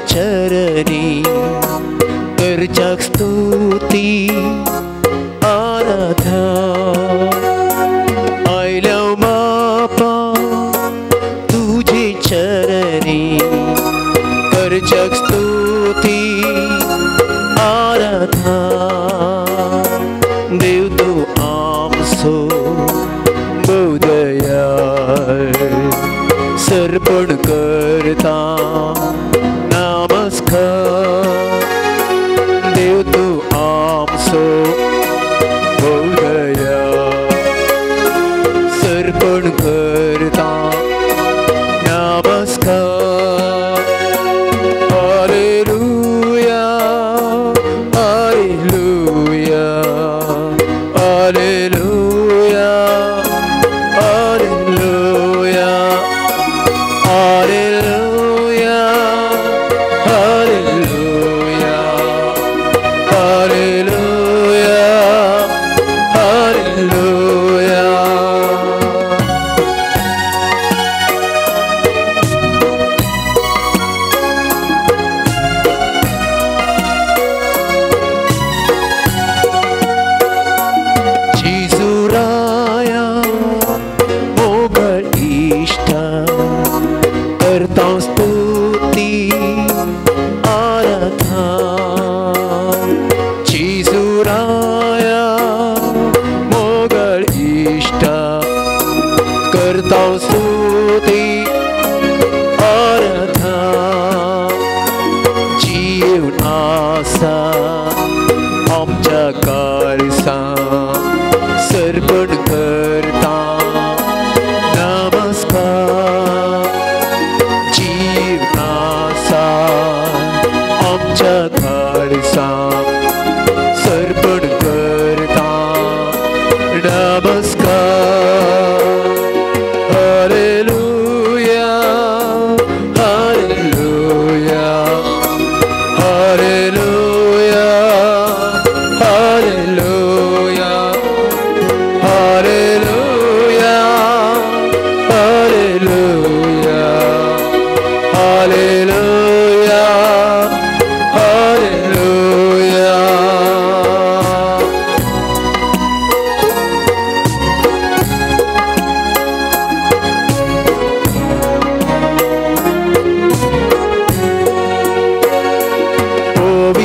चरणी करच्याक स्तुती आराधा आयल्या बापा तुझे चरणी करच्याक स्तुती आराधा देव तूं आमचो भोव दयाळ सर्पण करता नमस्कार देव तूं आमचो भोव दयाळ सर्पण करता नमस्कार hallelujah hallelujah hallelujah hallelujah hallelujah hallelujah hallelujah hallelujah. जेजूराया मोगळ इश्टा करता स्तुती आराधा जेजूराया मोगळ इश्टा करता स्तुती आराधा जीवन आसा आमच्या कारसा सर्पण करता नमस्कार जीवन आसा आमच्या कारसा सर्पण करता नमस्कार hallelujah hallelujah hallelujah hallelujah hallelujah hallelujah hallelujah hallelujah.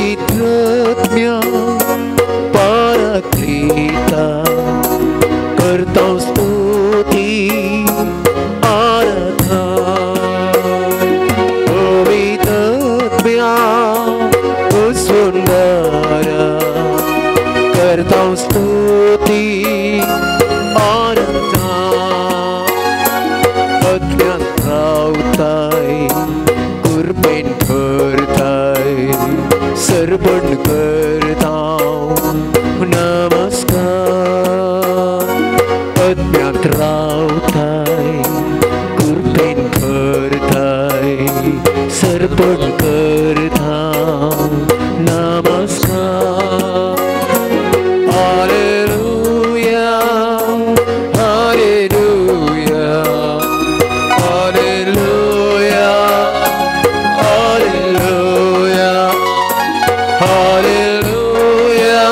पवित्रत्म्या पाराक्लीता करता स्तुती आराधा पवित्रत्म्या सुंदरा करता स्तुती आराधा अज्ञान रावताय कृपेन भरताय सर्पण करता नमस्कार अज्ञात रावताय कृपेन भरताय सर्पण करता नमस्कार hallelujah hallelujah hallelujah hallelujah hallelujah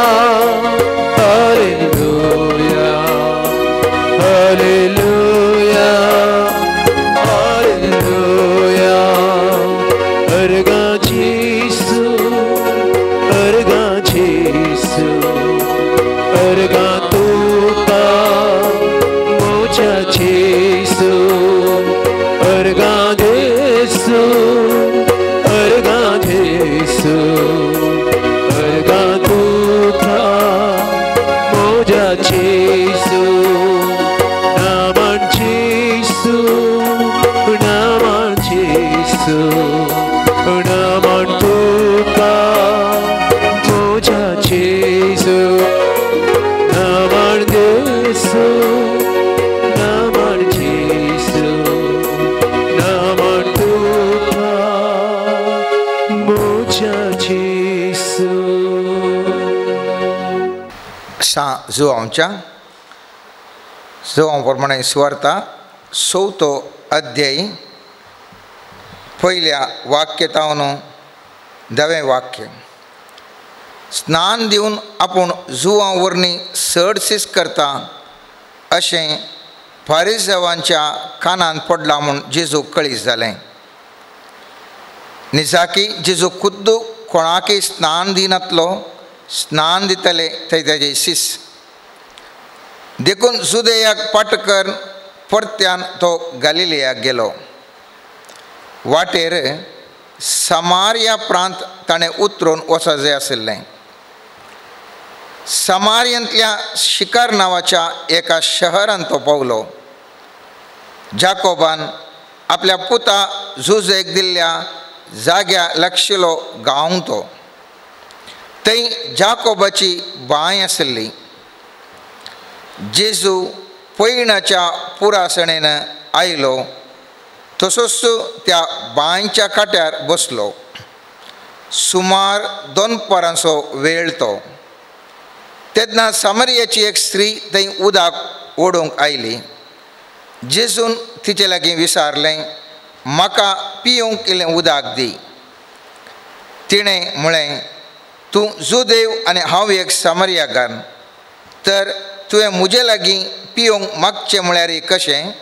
hallelujah hallelujah hallelujah. अर्गा जेसू अर्गा जेसू अर्गा तुका मोजा जेसू अर्गा जेसू अर्गा जेसू अर्गा तुका मोजा जेसू नामान जेसू नामान जेसू नामान तुका मोजा जेसू नामान जेसू नामान जेसू नामान तुका मोजा जेसू. सा जुवांच्या जुवां प्रमाणे सुवार्ता चवथो अध्याय पयल्या वाक्य तावन धवें वाक्य. स्नान दिवन आपूण जुवां वरवीं चड सीस करता अशें फारिजेवांच्या कानान पडलां म्हूण जेजूक कळीत जालें. निजाकी जेजू खुद्द कोणाकय स्नान दिनातलो, स्नान दितले थंय तेजे सीस. देखून जुदेयाक पाट कर परत्यान तो गालिलियाक गेलो. वाटेर समारिया प्रांत ताणें उतरून वचूंक जाय आशिल्लें. समारियांतल्या शिकार नांवाच्या एका शहरांत तो पावलो. जाकोबान आपल्या पुता जुजेक दिल्ल्या जाग्या लागशिल्लो गांव तो. थंय जाकोबाची बांय आशिल्ली. जेजू पयणाच्या पुरासणेन आयलो तसोच त्या बांयच्या काट्यार बसलो. सुमार 2 परांचो वेळ तो. तेन्ना सामरियाची एक स्त्री थंय उदक ओडूंक आयली. जेजून तिचे लागीं विचारलें, म्हाका पिवंक इल्लें उदक दी. तिणें म्हळें, तूं जुदेव आनी हांव एक सामरियागार, तर तुवें म्हजे लागीं पिवंक मागचें म्हळ्यार कशें?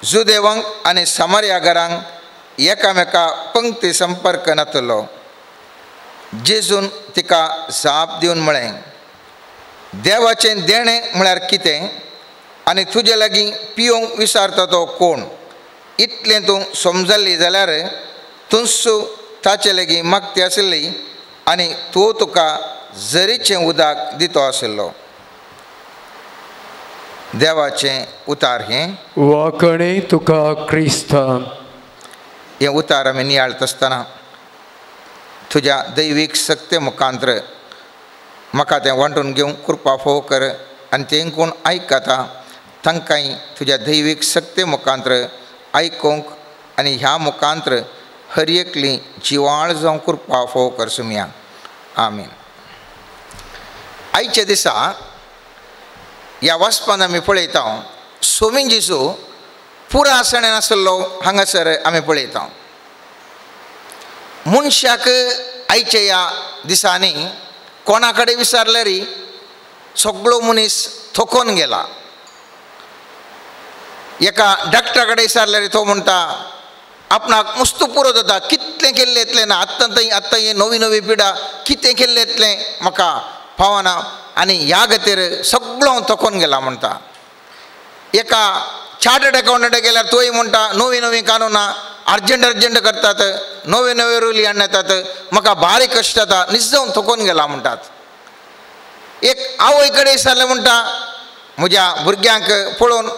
जुदेवांक आनी सामरियागारांक एकामेका पंक्ती संपर्क नातलो. जेजून तिका जाप दिवन म्हळें, देवाचें देणें म्हळ्यार कितें आनी तुजे लागीं पिवंक विचारता तो कोण, इतलें तूं समजल्ली जाल्यार तूंच ताचे लागीं मागती आशिल्ली आनी तूं तुका जरीचें उदक दितो आशिल्लो. देवाचें उतार हें. वाकणे तुका क्रिस्ता. हें उतार आमी नियाळत आसतना तुज्या दैवीक शक्ते मुखांत्र म्हाका तें वांटून घेवंक कृपा फोव कर आनी तें कोण आयकता तांकांय तुज्या दैवीक शक्ते मुखांत्र आयकूंक आनी ह्या मुखांत्र हर एकली जिवाळ जावंक कृपा फोव कर सुमया. आमीन. आयच्या दिसा ह्या वाचपान आमी पळयता सोमीन जेजू पुरा सणेन आसलो हांगासर आमी पळयता. मनशाक आयच्या ह्या दिसांनी कोणा कडेन विचारल्यार सगळो मनीस थकोन गेला. एका डॉक्टरा कडेन विचारल्यार तो म्हणटा आपणाक मस्त पुरो जाता, कितलें केल्लें येतलें ना, आत्तां थंय आत्तां ही नवी नवी पिडा कितें केल्लें येतलें म्हाका पावना आनी ह्या खातीर सगळो हांव थकोन गेला म्हणटा. एका चार्टर्ड अकाउंटंट गेल्यार तोय म्हणटा नवी नवी कानुनां अर्जंट अर्जंट करतात, नवे नवे रुली हाडून येतात, म्हाका बारीक कश्ट जाता, निजोवन थकोन गेला म्हणटात. एक आवय कडेन विचारलें म्हणटा म्हज्या भुरग्यांक पळोवन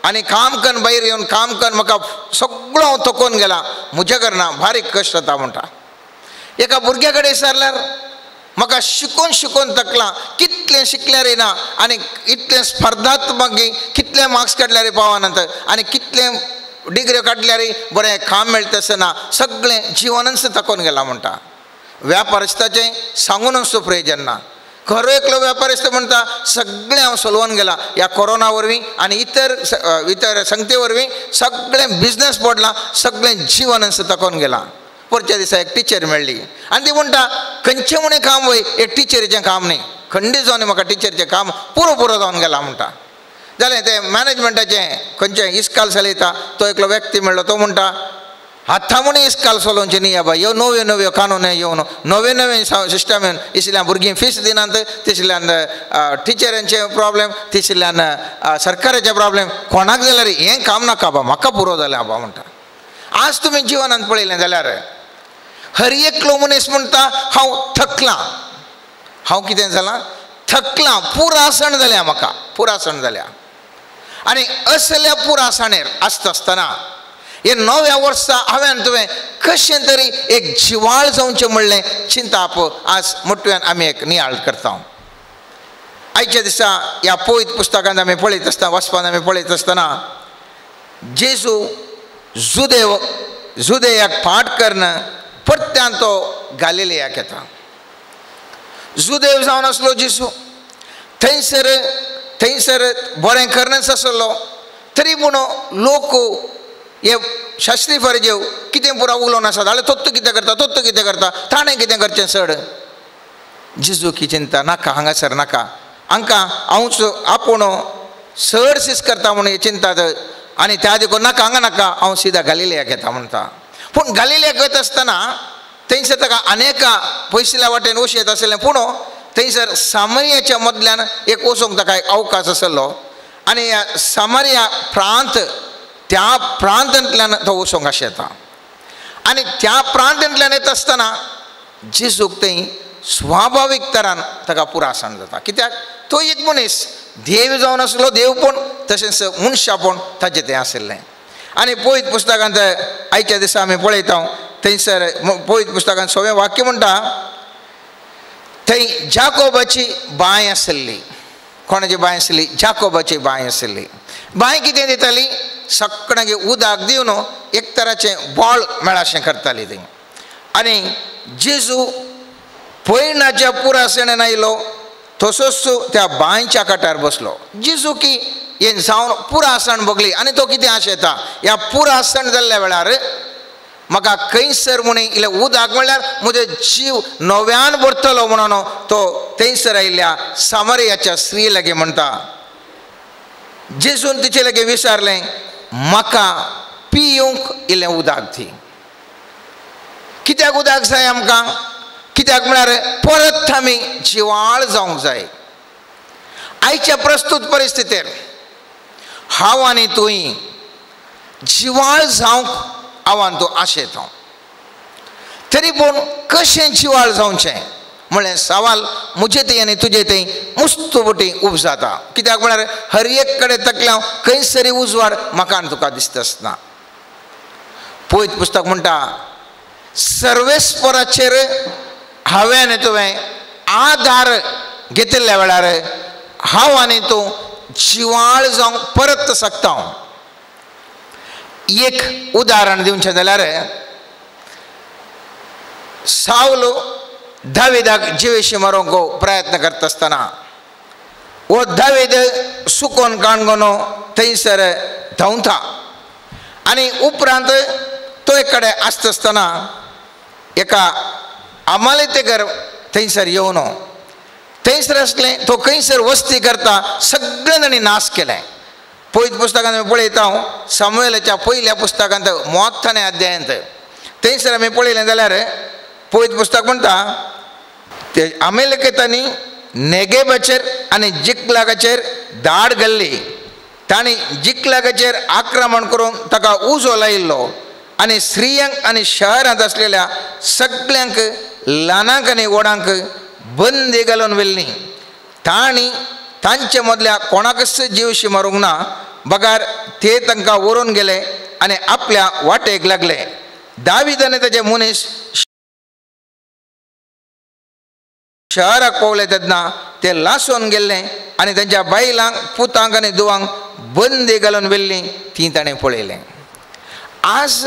आनी काम कन्न भायर येवन काम कन्न म्हाका सगळो हांव थकोन गेला, म्हज्या घरना बारीक कश्ट जाता म्हणटा. एका भुरग्या कडेन विचारल्यार म्हाका शिकोवन शिकोवन थकलां, कितलें शिकल्यार येना आनी इतलें स्पर्धात्मक कितले मार्क्स काडल्यार पावनात आनी कितलें डिग्री काडल्यार बरें काम मेळटा आसना, सगळें जिवनच थकोन गेलां म्हणटा. व्यापारस्ताचें सांगूनच प्रयोजन ना. खरो एकलो व्यापारिस्त म्हणटा सगळें हांव सोलवून गेलां ह्या कोरोना वरवीं आनी इतर इतर संगते वरवीं सगळें बिजनस पडलां, सगळें जिवनच थकोन गेलां. परच्या दिसा एक टिचर मेळ्ळी आनी ती म्हणटा खंयचें म्हणून काम वय एक टिचरीचें काम न्ही, खंडीत जावन म्हाका टिचरीचें काम पुरो पुरो जावन गेलां म्हणटा. जालें तें मॅनेजमेंटाचें खंयचें इस्काल चलयता तो एकलो व्यक्ती मेळ्ळो, तो म्हणटा आतां म्हणून इस्काल चलोवचें न्ही बाबा, ह्यो नव्यो नव्यो कानून येवन नवे नवे सिस्टम येवन इसल्यान भुरगीं फीस दिनात, तिसल्यान टिचरांचे प्रॉब्लेम, तिसल्यान सरकाराचे प्रॉब्लेम, कोणाक जाल्यार हें काम नाका बा, म्हाका पुरो जालें आबा म्हणटा. आज तुमी जिवनांत पळयलें जाल्यार हर एकलो मनीस म्हणटा हांव थकलां, हांव कितें जालां थकलां, पुरासण जाल्या म्हाका, पुरासण जाल्या. आनी असल्या पुरासणेर आसता आसतना हे नव्या वर्सा हांवें तुवें कशें तरी एक जिवाळ जावचें म्हणलें चिंताप आज मोटव्यान आमी एक नियाळ करता. आयच्या दिसा ह्या पवित्र पुस्तकांत आमी पळयत आसतना, वाचपांत आमी पळयत आसतना जेजू जुदेव जुदेयाक फाट करून परत्यान तो गालिलियाक येता. जुदेव जावन आसलो जेजू, थंयसर थंयसर बरें करनच आसलो, तरी पूण लोक हे शास्त्री फरिजेव कितें पुरा उलोवन आसा जाल्यार तोत्तू कितें करता, तोत्तू कितें करता, ताणें कितें करचें चड. जेजू की चिंता नाका हांगासर नाका, हांकां हांवच आपूण चड सीस करता म्हणून चिंतात आनी त्या देखून नाका हांगा नाका, हांव सिदा गालिलियाक येता म्हणटा. पूण गालिलियाक वयता आसतना थंयसर ताका अनेका पयसुल्ल्या वाटेन वश येत आसलें, पूण थंयसर सामरियाच्या मदल्यान एक वचूंक ताका एक अवकाश आसलो आनी ह्या सामरिया प्रांत त्या प्रांतांतल्यान तो वचूंक आशेता आनी त्या प्रांतांतल्यान येता आसतना जेजूक थंय स्वाभावीक तरान ताका पुरासण जाता. कित्याक तो एक मनीस देव जावन आसलो, देव पूण तशेंच मनशापण ताजें तें आशिल्लें. आनी पवित्र पुस्तकांत आयच्या दिसा आमी पळयता थंयसर पवित्र पुस्तकांत सवें वाक्य म्हणटा थंय जाकोबाची बांय आशिल्ली. कोणाची बांय आशिल्ली? जाकोबाची बांय आशिल्ली. बांय कितें दिताली? सगळ्यांक उदक दिवन एक तराचें बळ मेळाशें करताली थंय. आनी जेजू पयणाच्या पुरासणेन आयलो तसोच त्या बांयच्या काठार बसलो. जेजू की हें जावन पुरासण भोगली आनी तो कितें आशेता ह्या पुरासण जाल्ल्या वेळार म्हाका खंयसर म्हूण इल्लें उदक म्हणल्यार म्हजो जीव नव्यान भरतलो म्हणून तो थंयसर आयिल्ल्या सामरियाच्या स्त्री लागीं म्हणटा. जेजून तिचे लागीं विचारलें म्हाका पिवंक इल्लें उदक दी. कित्याक उदक जाय आमकां? कित्याक म्हळ्यार परत आमी जिवाळ जावंक जाय. आयच्या प्रस्तूत परिस्थितीर हांव आनी तुंय जिवाळ जावंक हांव तूं आशेता, तरी पूण कशें जिवाळ जावचें म्हणलें सवाल म्हजे थंय आनी तुजे थंय मुस्त बोटी उब जाता. कित्याक म्हळ्यार हर एक कडेन तकल्या खंयसरी उजवाड म्हाका आनी तुका दिसता आसना. पवित्र पुस्तक म्हणटा सर्वेस्पराचेर हांवें आनी तुवें आदार घेतिल्ल्या वेळार हांव आनी तूं जिवाळ जावंक परत शकता. एक उदाहरण दिवचें जाल्यार सावलो दावेदाक जिवेशी मारूंक प्रयत्न करता आसतना हो दावेद सुकोन काणगोनो थंयसर धांवता आनी उपरांत तो एक कडेन आसता आसतना एका अमालेतेकर थंयसर येवन थंयसर आसलें तो खंयसर वस्ती करता सगळें तांणी नाश केलें. पवित्र पुस्तकांत आमी पळयता सामुएलाच्या पयल्या पुस्तकांत मोठाने अध्यायांत थंयसर आमी पळयलें जाल्यार पवित्र पुस्तक म्हणटा ते अमेलेकेतांनी नेगेबाचेर आनी जिकलागाचेर धाड घाल्ली, तांणी जिकलागाचेर आक्रमण करून ताका उजो लायिल्लो आनी स्त्रियांक आनी शहरांत आसलेल्या सगल्यांक ल्हानांक आनी व्हडांक बंदी घालून व्हेल्ली. तांणी तांचे मदल्या कोणाकच जिवशी मारूंक ना, बगार ते तांकां व्हरून गेले आनी आपल्या वाटेक लागले. दावीद आनी ताचे मनीस शहराक पावले तेन्ना ते लासून गेल्ले आनी तांच्या बायलांक पुतांक आनी दुवांक बंदी घालून व्हेल्ली ती ताणें पळयलें. आज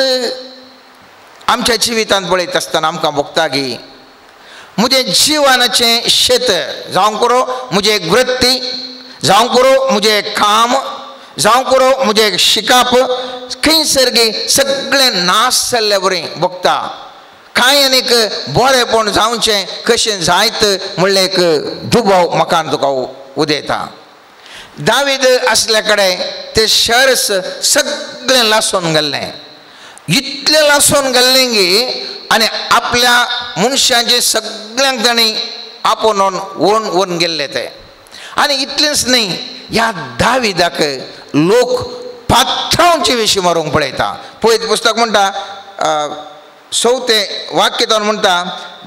आमच्या जिवितांत पळयता आसतना आमकां भोगता की म्हजें जिवनाचें शेत जावंक पुरो म्हजें एक वृत्ती जावंक पुरो म्हजें एक काम जावंक पुरो म्हजें एक शिकाप खंयसर गी सगळें नाश जाल्ले बरें भोगता. कांय आनीक बरेंपण जावचें कशें जायत म्हणलें एक दुबाव म्हाका तुका उदयता. दावीद आसल्या कडेन ते शहर सगळें लासून घाल्लें, इतलें लासून घाल्लें की आनी आपल्या मनशांचे सगळ्यांक तांणी आपोवन ओन ओन गेल्ले ते. आनी इतलेंच न्ही ह्या दाविदाक लोक पात्रांवचे विशीं मारूंक पळयता. पवित्र पुस्तक म्हणटा चवथें वाक्य तो म्हणटा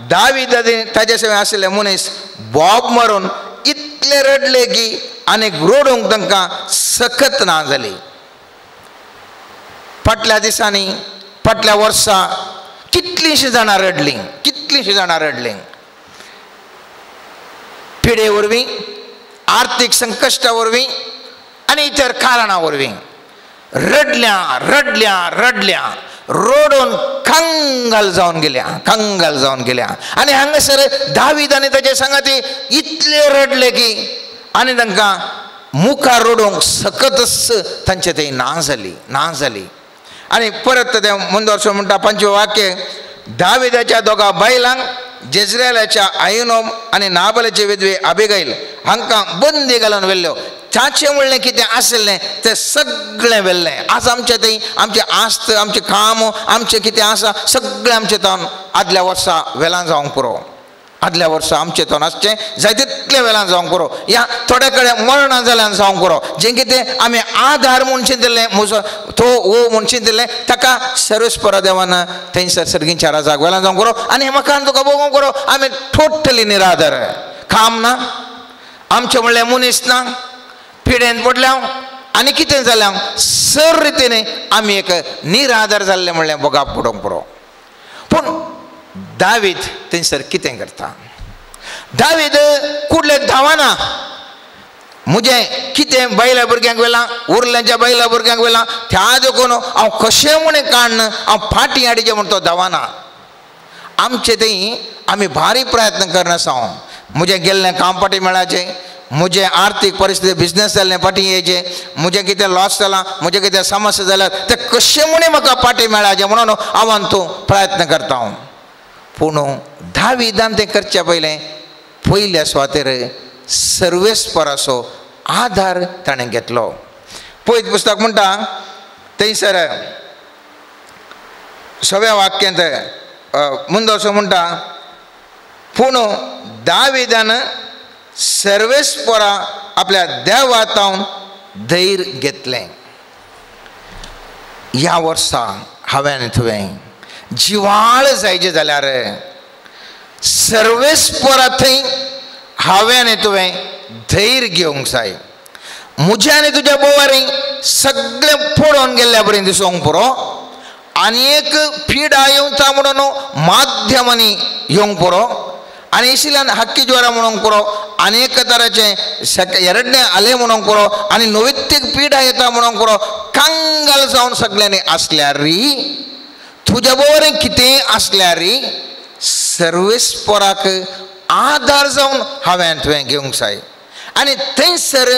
दावीद ताजे सवें आशिल्ले मनीस बोब मारून इतले रडले की आनी रडूंक तांकां सकत ना जाली. फाटल्या दिसांनी फाटल्या वर्सा कितलींशीं जाणां रडलीं, कितलींशीं जाणां रडलीं पिडे वरवीं, आर्थीक संकश्टा वरवीं आनी इतर कारणां वरवीं रडल्या रडल्या रडल्या रडून कंगाल जावन गेल्या, कंगाल जावन गेल्या. आनी हांगासर दावीद आनी ताचे सांगाती इतले रडले की आनी तांकां मुखार रडूंक सकतच तांचे थंय ना जाली, ना जाली. आनी परत तें मुंदोरसो म्हणटा 5वें वाक्य, दाविदाच्या दोगा बायलांक जेजरेलाच्या आयुनोम आनी नाबलाचे विधवे अबिगैल हांकां बंदी घालून व्हेल्ल्यो. ताचें म्हणलें कितें आसलें तें सगळें व्हेल्लें. आज आमचें थंय आमचें आस्त, आमचें काम, आमचें कितें आसा सगळें आमचें तावन आदल्या वर्सा वेलां जावंक पुरो. आदल्या वर्सा आमचें तावन आसचें जाय तितलें वेलां जावंक पुरो. ह्या थोड्या कडेन मरणां जाल्यान जावंक पुरो. जें कितें आमी आधार म्हूण चिंतिल्लें, म्हजो तो वो म्हूण चिंतिल्लें, ताका सर्वेस्परा देवान थंयसर सर्गींच्या राजाक वेलां जावंक पुरो. आनी म्हाका तुका भोगोवंक पुरो. आमी टोटली निराधार, काम ना, आमचें म्हणलें मनीस ना, पिडेन पडल्या आनी कितें जालें सर रितीन आमी एक निराधार जाल्लें म्हणलें भोगाप पडोवंक पुरो. पूण दावीद थंयसर कितें करता? दावीद कुडले धांवना. म्हजें कितें बायल्या भुरग्यांक व्हेलां, उरल्यांच्या बायल्या भुरग्यांक व्हेलां, त्या देखून हांव कशें म्हूण काडन हांव फाटीं हाडचें म्हूण तो धांवना. आमचे थंय आमी भारी प्रयत्न करनासा. हांव म्हजें गेल्लें काम फाटीं मेळाचें, म्हजें आर्थीक परिस्थिती बिजनेस जाल्लें फाटीं येयचें, म्हजें कितें लॉस जालां, म्हजें कितें समस्या जाल्यार तें कशें म्हूण म्हाका फाटीं मेळाचें म्हणून हांव तूं प्रयत्न करता. हांव पूण दाविदान तें करचें पयलें पयल्या सुवातेर सर्वेस्पराचो आधार ताणें घेतलो. पयत पुस्तक म्हणटा थंयसर 6व्या वाक्यांत मुंदोसो म्हणटा, पूण दाविदान सर्वेस्परा आपल्या देवा तावन धैर्य घेतलें. ह्या वर्सा हांवें आनी तुवें जिवाळ जायचें जाल्यार सर्वेस्परा थंय हांवें आनी तुवें धैर्य घेवंक जाय. म्हज्या आनी तुज्या बोवारी सगळें पडोवन गेल्ल्या बरें दिसूंक पुरो. आनी एक पिडा येवता म्हणून माध्यमांनी येवंक पुरो. आनी इशिल्यान हक्की ज्वरा म्हणूंक पुरो. आनी एक तराचें एरडणे आले म्हणूंक पुरो. आनी नवित्तीक पिडा येता म्हणूंक पुरो. कंगाल जावन सगळ्यांनी आसल्यार, तुज्या बरें कितेंय आसल्यार सर्वेस्पराक आधार जावन हांवें तुवें घेवंक जाय. आनी थंयसर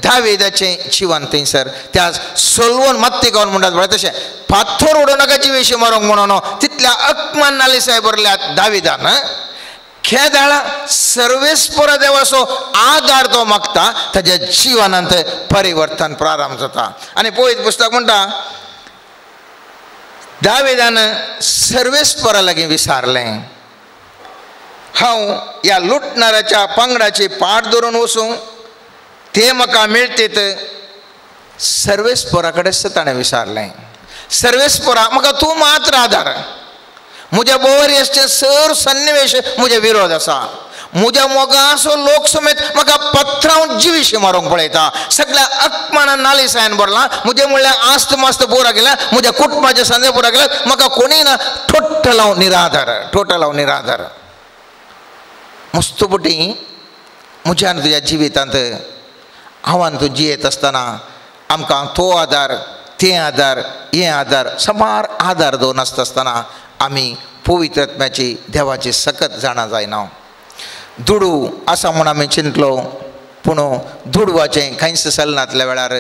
दाविदाचें जिवन थंयसर त्या सोलवून मात्ती गावन म्हणटात पळय तशें फातोर उडोवं नाका जिवेशी मारूंक म्हणून तितल्या अकमान नालिसाय भरल्या दाविदान. खेदाळा सर्वेस्परा देवाचो आधार तो मागता, ताज्या जिवनांत परिवर्तन प्रारंभ जाता. आनी पळयत पुस्तक म्हणटा दाविदान सर्वेस्परा लागीं विसारलें, हांव ह्या लुटणाराच्या पंगडाची पाट धरून वचूं, ते म्हाका मेळटीत. सर्वेस्परा कडेन ताणें विसारलें, सर्वेस्परा म्हाका तूं मात्र आधार. म्हज्या बोवारी आसचे सर सन्निवेश म्हजे विरोध आसा. म्हज्या मोगाचो लोक समेत म्हाका पत्रावन जिविशी मारूंक पळयता. सगळ्या अपमानान नालिसायन भरला. म्हजें म्हणल्यार आस्त मास्त पुरा गेल्या, म्हज्या कुटुंबाचे संदे पुरा गेल्या, म्हाका कोणीय ना. टोटल हांव निराधार, टोटल हांव निराधार. मुस्तुपटी म्हज्या आनी तुज्या जिवितांत हांव आनी तूं जियेत आसतना आमकां तो आधार, ते आधार, हे आधार, समार आधार दवरून आसता आसतना आमी पवित्र आत्म्याची देवाची सकत जाणा जायना. दुडू आसा म्हूण आमी चिंतलो, पूण दुडवाचें कांयच चलनातल्या वेळार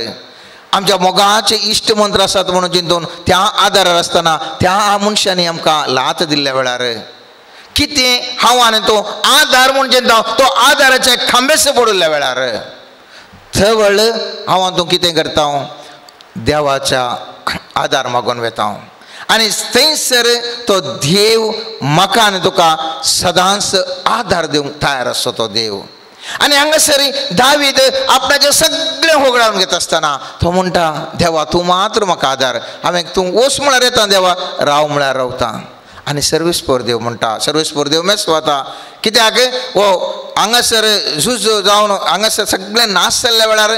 आमच्या मोगाचे इश्ट मंत्र आसात म्हणून चिंतून त्या आदारार आसतना त्या मनशांनी आमकां लात दिल्ल्या वेळार कितें हांव आनी तो आदार म्हूण चिंता तो आदाराचे खांबेस पडिल्ल्या वेळार थवळ हांव तूं कितें करता, देवाच्या आदार मागून वेता. आनी थंयसर तो देव म्हाका आनी तुका सदांच आदार दिवंक तयार आसता तो देव. आनी हांगासर दावीद आपणाचें सगळें होगडावन घेता आसतना तो म्हणटा, देवा तूं मात्र म्हाका आदार, हांवें तूं वच म्हळ्यार येता देवा, राव म्हळ्यार रावता. आनी सर्वेस्पर देव म्हणटा, सर्वेस्पर देव मेस वता. कित्याक हो हांगासर झूज जावन हांगासर सगळें नाश जाल्ल्या वेळार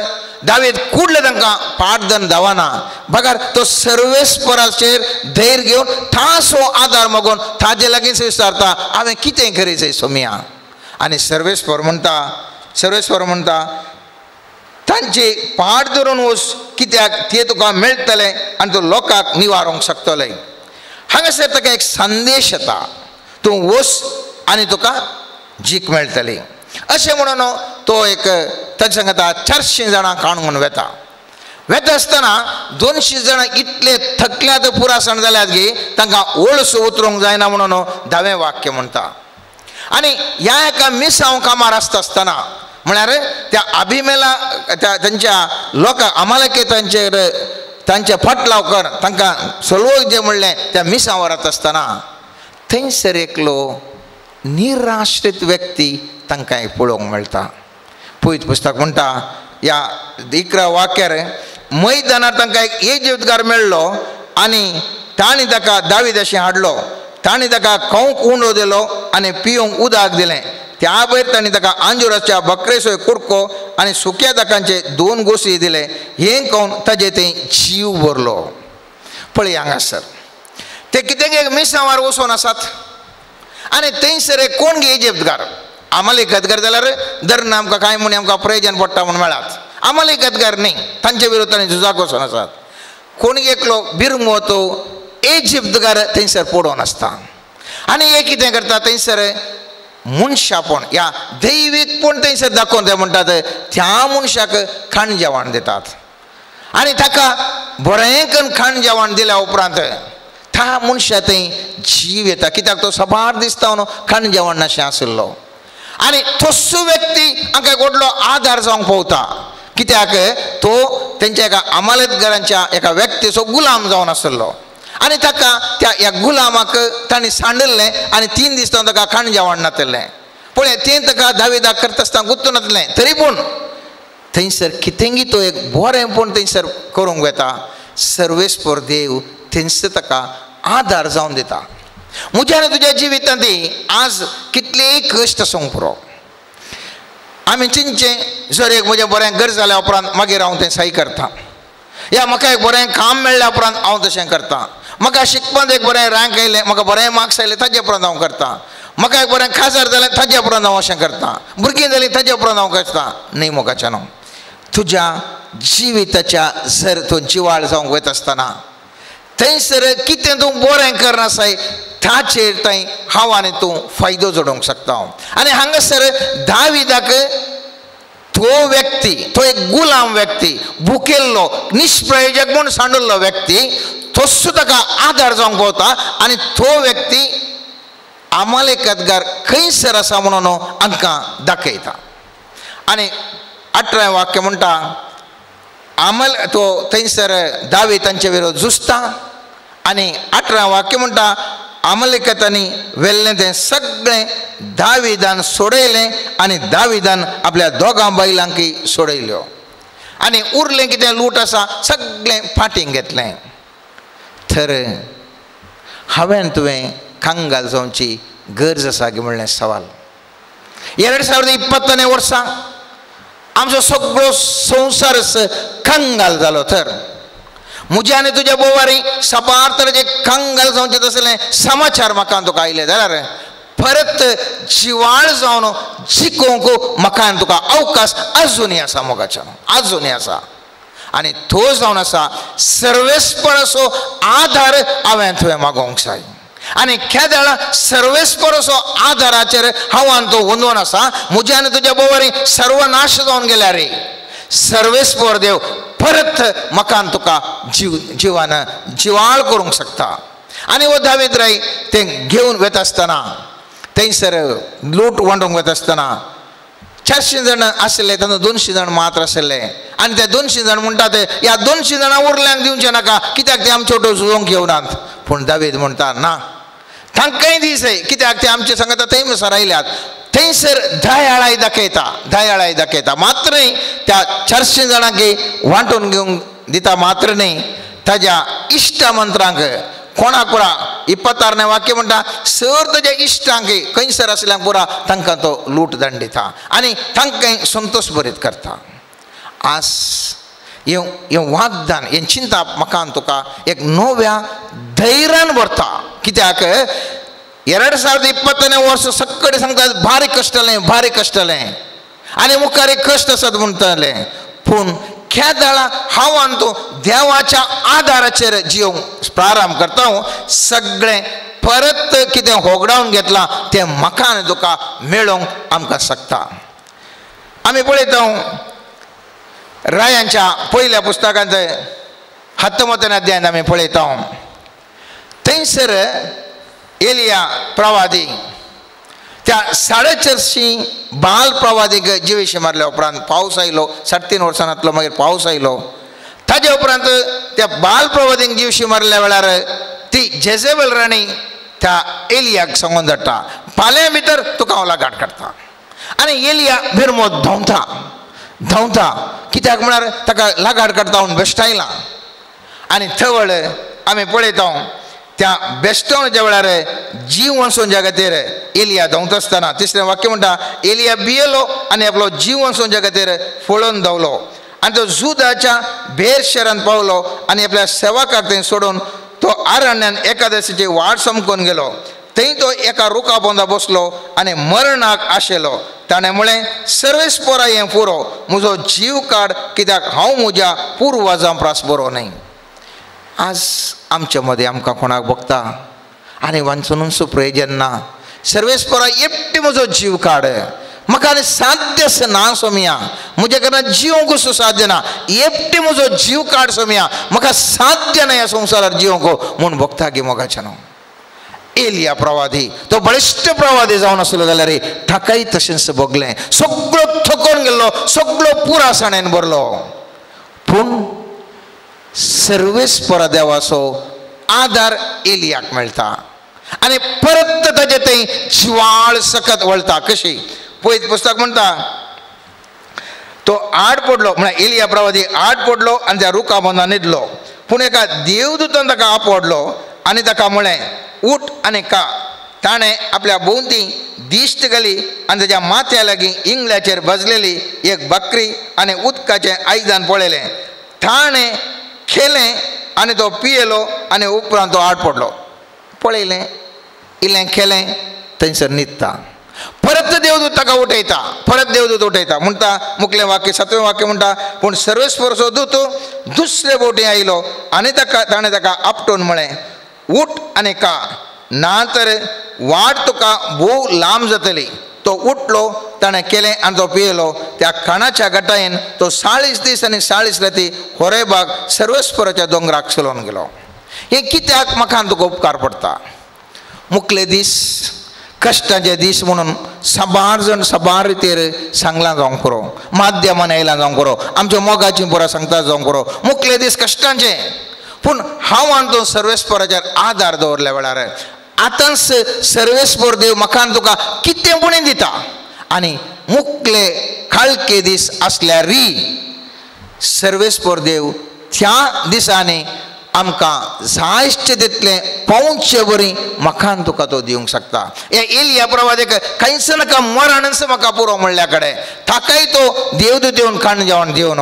दावीद कुडले तांकां पाट धरून धांवना, बगर तो सर्वेस्पराचेर धैर्य घेवन तासो आदार मागून ताजे लागींच विचारता, हांवें कितें करीत सोमिया. आनी सर्वेस्पर म्हणटा, सर्वेस्पर म्हणटा तांची पाट धरून वच, कित्याक ते तुका मेळटले आनी तूं लोकांक निवारूंक शकतले. हांगासर ताका एक संदेश येता, तूं वच आनी तुका जीक मेळटली. अशें म्हणून तो एक ताच्या सांगता 400 जाणां काणून वता. वेता आसतना 200 जाणां इतले थकल्यात पुरासण जाल्यात गी तांकां ओळसो उतरूंक जायना म्हणून धावें वाक्य म्हणटा. आनी ह्या एका मिसांव कामार आसता आसतना म्हळ्यार त्या अभिमेला त्या तांच्या लोकांक अमालेके तांचेर तांचे फाटलाव कर तांकां सोलवक जें म्हणलें त्या मिसांव वरात आसतना थंयसर एकलो निराश्रीत व्यक्ती तांकां एक पळोवंक मेळटा. पयत पुस्तक म्हणटा ह्या 11 वाक्यार मैदानार तांकां एक इजिप्तकार मेळ्ळो आनी तांणी ताका दावीद अशें हाडलो. तांणी ताका खावंक उंडो दिलो आनी पिवंक उदक दिलें. त्या वयर तांणी ताका आंजुराच्या बकरेचो एक कुडको आनी सुक्या दाकांचे 2 गोशी दिले. हें खावन ताजे थंय जीव भरलो. पळय हांगासर ते कितें एक मिसांवार वचून आसात आनी थंयसर एक कोण गे इजिप्तकार अमालेकतगार जाल्यार धरून आमकां कांय म्हूण आमकां प्रयोजन पडटा म्हूण मेळात. अमालेकतगार न्ही, तांचे विरोध तांणी झुजाक वचून आसात. कोण एकलो बिरमो तो इजिप्तगार थंयसर पडोवन आसता आनी हे कितें करता थंयसर मनशापण ह्या दैवीकपण थंयसर दाखोवन ते म्हणटात त्या मनशाक खाण जेवण दितात आनी ताका बरें करून खाण जेवण दिल्या उपरांत त्या मनशा थंय जीव येता. कित्याक तो सबार दिसता न्हू खाण जेवण नाशें आशिल्लो आनी तसो व्यक्ती हांकां एक व्हडलो आदार जावंक पावता. कित्याक तो तेंच्या एका अमालेतगारांच्या एका व्यक्तीचो गुलाम जावन आशिल्लो आनी ताका त्या ह्या गुलामाक तांणी सांडिल्लें आनी 3 दीस ताका खाण जेवण नातिल्लें. पळय तें ताका दावेदाक करता आसतना गुत्तून नातलें तरी पूण थंयसर कितेंगी तो एक बरेंपण थंयसर करूंक वेता. सर्वेस्पर देव थंयसर ताका आदार जावन दिता. म्हज्या आनी तुज्या जिवितांत आज कितलेय कश्ट आसूंक पुरो आमी चिंतचें जर एक म्हजें बरें गरज जाल्या उपरांत मागीर हांव तें सही करता, या म्हाका एक बरें काम मेळ्ळ्या उपरांत हांव तशें करता, म्हाका शिकपांत एक बरें रँक आयलें म्हाका बरें मार्क्स आयले ताजे उपरांत हांव करता, म्हाका एक बरें खाजर जालें ताजे उपरांत हांव अशें करता, भुरगीं जालीं ताजे उपरांत हांव करता. न्ही मोगाच्या न्हू, तुज्या जिविताच्या जर तूं जिवाळ जावंक वयता आसतना थंयसर कितें तूं बरें करनासाय ताचेर थंय हांव आनी तूं फायदो जोडूंक शकता. आनी हांगासर दाविदाक तो व्यक्ती तो एक गुलाम व्यक्ती भुकेल्लो निष्प्रयोजक म्हूण सांडिल्लो व्यक्ती तसो ताका आदार जावंक पावता आनी तो व्यक्ती अमालेकतगार खंयसर आसा म्हणून हांकां दाखयता. आनी 18 वाक्य म्हणटा अमल तो थंयसर दावीद तांचे विरोध झुजता आनी 18 वाक्य म्हणटा अमालेकतांनी व्हेल्लें तें सगळें दाविदान सोडयलें आनी दाविदान आपल्या दोगां बैलांकय सोडयल्यो आनी उरलें कितें लूट आसा सगळें फाटीं घेतलें. तर हांवें तुवें कंगाल जावची गरज आसा की म्हणलें सवाल. 2020 वर्सा आमचो सगळो संवसार कंगाल जालो. तर म्हज्या आनी तुज्या बोवारी साबार तरेचे कंगाल जावचें तसलें समाचार म्हाका तुका आयले जाल्यार परत जिवाळ जावन जिकोवंक म्हाका आनी तुका अवकाश अजुनूय आसा मोगाच्यान, अजुनूय आसा. आनी तो जावन आसा सर्वेस्पराचो आदार हांवें तुवें मागोवंक जाय आनी केदळा सर्वेस्पराचो आदाराचेर हांव आनी तो वंदोवन आसा. म्हज्या आनी तुज्या बोवारी सर्वनाश जावन गेल्यार रे सर्वेस्पर देव परत म्हाका आनी तुका जिवान जिवाळ करूंक शकता. आनी हो दावीद राय तें घेवन वता आसतना थंयसर लूट वांटूंक वता आसतना 400 जाण आशिल्ले तातूंत 200 जाण मात्र आशिल्ले आनी ते 200 जाण म्हणटा ते ह्या 200 जाणां उरल्यांक दिवचें नाका कित्याक ते आमचे वटेन झुजोवंक येवनात. पूण दावीद म्हणटा ना तांकांय दीस कित्याक ते आमचे सांगता थंय सरायल्यात. थंयसर दयाळाय दाखयता, दयाळाय दाखयता मात्र न्ही त्या 400 जाणांक वांटून घेवंक दिता मात्र न्ही ताज्या इश्ट मंत्रांक कोणाक पुरा 26 वाक्य म्हणटा सर ताज्या इश्टांक खंयसर आशिल्ल्यांक पुरा तांकां तो लूट दंड दिता आनी तांकां संतोश भरीत करता. आज हें वागदान हें चिंता म्हाका तुका एक नव्या धैर्यान भरता. कित्याक 2020 वर्स सगळे सांगतात भारी कश्ट जालें, भारी कश्ट जालें आनी मुखार एक कश्ट आसात म्हणटलें. पूण केदळा हांव आनी तूं देवाच्या आदाराचेर जियोवंक प्रारंभ करता सगळें परत कितें होगडावन घेतलां तें म्हाका आनी तुका मेळोवंक आमकां शकता. आमी पळयता रायांच्या पयल्या पुस्तकांत 19 अध्यायांत आमी पळयता थंयसर एलिया प्रवादी त्या 450 बाल प्रवादीक जिवेशी मारल्या उपरांत पावस आयलो. 3.5 वर्सां मागीर पावस आयलो. ताजे उपरांत त्या बाल प्रवादींक जिवशी मारल्या वेळार ती जेझेबल राणी त्या एलियाक सांगून धाडटा, फाल्यां भितर तुका हांव लागाट काडटा. आनी एलिया भिरमोत धांवता धांवता, कित्याक म्हळ्यार ताका लागाट काडटा म्हूण बेश्टायला. आनी थवळ आमी पळयता त्या बेश्टवण्याच्या वेळार जीव वंसोवच्या खातीर एलिया धांवता आसतना तिसरें वाक्य म्हणटा, एलिया भियेलो आनी आपलो जीव वंसोवच्या खातीर फळोवन धांवलो आनी तो जुदाच्या भेर शहरांत पावलो आनी आपल्या सेवकाक थंय सोडून तो आरण्यान एकादशीची वाट समकून गेलो. थंय तो एका रुखा पोंदा बसलो आनी मरणाक आशेलो. ताणें म्हळें, सर्वेस्परा हें पुरो, म्हजो जीव काड, कित्याक हांव म्हज्या पुर्वजां प्रास बरो न्हय. आज आमच्या मदें आमकां कोणाक भोगता आनी वाचुनूच प्रयोजन ना. सर्वेस्परा एकटी म्हजो जीव काड, म्हाका आनी साध्य ना सोमिया, म्हज्या कारणान जिवंक साध्य ना, एकटी म्हजो जीव काड सोमिया, म्हाका साध्य ना ह्या संवसारार जिवंक म्हूण भोगता गी मोगाचें न्हू. एलिया प्रवादी तो बळिश्ट प्रवादी जावन आसलो जाल्यार ताकाय तशेंच भोगलें. सगळो थकोन गेल्लो, सगळो पुरासाणेन भरलो, पूण सर्वेस्परा देवाचो आदार एलियाक मेळटा आनी परत ताजे थंय जिवाळ सकत वळटा. कशी पळयत पुस्तक म्हणटा, तो आड पडलो, म्हळ्यार एलिया प्रवादी आड पडलो आनी त्या रुखा पोंदा न्हिदलो. पूण एका देवदूतान ताका आपडलो आनी ताका म्हळें, उठ आनी का. ताणें आपल्या भोंवती दिश्ट घाली आनी ताच्या माथ्या लागीं इंगळ्याचेर भाजलेली एक बकरी आनी उदकाचें आयदन पळयलें. ताणें खेलें आनी तो पियेलो आनी उपरांत तो आड पडलो. पळयलें, इल्लें खेलें, थंयसर न्हिदता. परत देवदूत ताका उठयता, परत देवदूत उठयता म्हणटा मुखलें वाक्य 7वें वाक्य म्हणटा, पूण सर्वेस्परचो दूत दुसरे बोटी आयलो आनी ताका ताणें ताका आपटून म्हळें, उठ आनी का, ना तर वाट तुका भोव लांब जातली. तो उठलो, ताणें केलें आनी तो पियेलो. त्या खाणाच्या गटायेन तो 40 दीस आनी 40 राती होरेबाग सर्वेस्पराच्या दोंगराक चलोवन गेलो. हें कित्याक म्हाका तुका उपकार पडटा? मुखले दीस कश्टाचे दीस म्हणून साबार जाण साबार रितीर सांगलां जावंक पुरो, माध्यमान आयलां जावंक पुरो, आमच्या मोगाची पुरा सांगता जावंक पुरो. मुखले दीस कश्टांचे, पूण हांव आनी तूं सर्वेस्पराचेर आदार दवरल्या वेळार आतांच सर्वेस्पर देव म्हाका तुका कितें पुणें दिता. आनी मुखले काळखे दीस आसल्यार सर्वेस्पर देव त्या दिसांनी आमकां जायचे तितलें पावचे बरी म्हाका तुका तो दिवंक शकता. हे एलिया प्रवादीक कांयच नाका, मरणच म्हाका पुरो म्हणल्या कडेन ताकाय तो देवदूत येवन खाण जेवण दिवन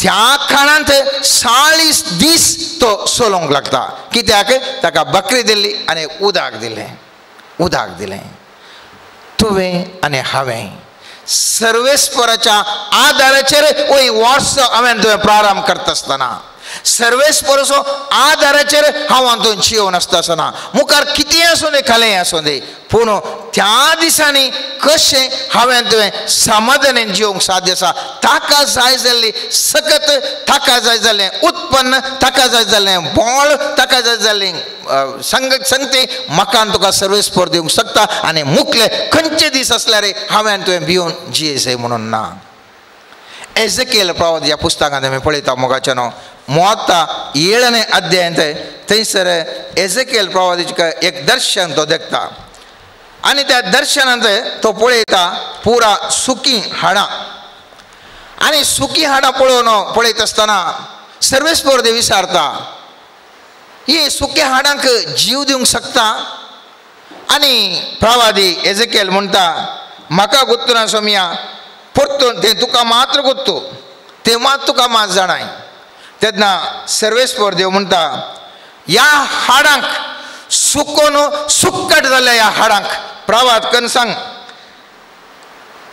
त्या खाणांत 40 दीस तो चलोवंक लागता. कित्याक? ताका बकरी दिली आनी उदक दिलें, उदक दिलें. तुवें आनी हांवें सर्वेस्पराच्या आदाराचेर वय वर्स हांवें तुवें प्रारंभ करता आसतना सर्वेस्पराचो आदाराचेर हांव हातूंत जियोवन आसता आसतना मुखार कितें आसूं दी, खालें आसूं दी, पूण त्या दिसांनी कशें हांवें तुवें समाधानान जिवंक साध्य आसा. ताका जाय जाल्ली सकत, ताका जाय जाल्लें उत्पन्न, ताका जाय जाल्लें बळ, ताका जाय जाल्ली संगती म्हाका तुका सर्वेस्पर दिवंक शकता. आनी मुखले खंयचे दीस आसल्यार हांवें तुवें भिवन जियेसय म्हणून ना. एजेकेल प्रवाद ह्या पुस्तकांत आमी पळयता मोगाचें न्हू, मोता 7 अध्यायांत थंयसर एजेकेल प्रवादाचें एक दर्शन तो देखता आनी त्या दर्शनांत तो पळयता पुरा सुकी हाडां. आनी सुकी हाडां पळोवन पळयता आसतना सर्वेस्पर देव विचारता, ही सुक्या हाडांक जीव दिवंक शकता? आनी प्रवादी एजेकेल म्हणटा, म्हाका गुत्तू ना सोमिया, परतून तें तुका मात्र गुत्तू, तें मात तुका मात जाणाय. तेन्ना सर्वेस्पर देव म्हणटा, ह्या हाडांक सुकोन सुक्कट जाल्ल्या ह्या हाडांक प्रवाद करून सांग,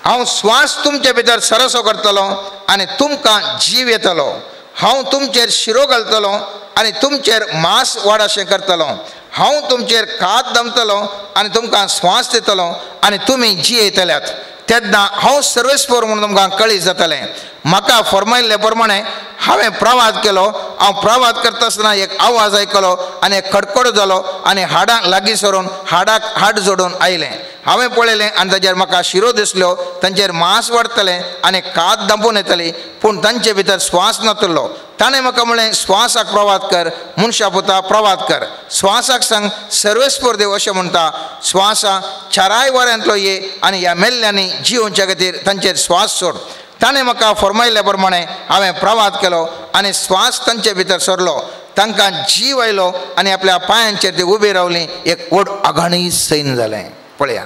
हांव स्वास तुमचे भितर सरसो करतलो आनी तुमकां जीव येतलो. हांव तुमचेर शिरो घालतलो आनी तुमचेर मांस वाडाशें करतलो. हांव तुमचेर कात दमतलो आनी तुमकां स्वास दितलो आनी तुमी जियेतल्यात. तेन्ना हांव सर्वेस्पर म्हणून तुमकां कळीत जातलें. म्हाका फरमायल्ले प्रमाणे हांवें प्रवाद केलो. हांव प्रवाद करता आसतना एक आवाज आयकलो आनी एक खडखड जालो आनी हाडांक लागीं सरून हाडाक हाड जोडून आयलें. हांवें पळयलें आनी ताजेर म्हाका शिरो दिसल्यो, तांचेर मांस वाडटलें आनी कात दांपून येतली, पूण तांचे भितर श्वास नातलो. ताणें म्हाका म्हणलें, श्वासाक प्रवाद कर, मनशा पुता प्रवाद कर, श्वासाक सांग सर्वेस्पर देव अशें म्हणटा, श्वासा चाराय वाऱ्यांतलो ये आनी ह्या मेल्ल्यांनी जियोवच्या खातीर तांचेर श्वास सोड. ताणें म्हाका फरमायल्ल्या प्रमाणे हांवें प्रवाद केलो आनी श्वास तांचे भितर सरलो, तांकां जीव आयलो आनी आपल्या पांयांचेर ती उबी रावली. एक व्हड आघाणी सैन जालें. पळया,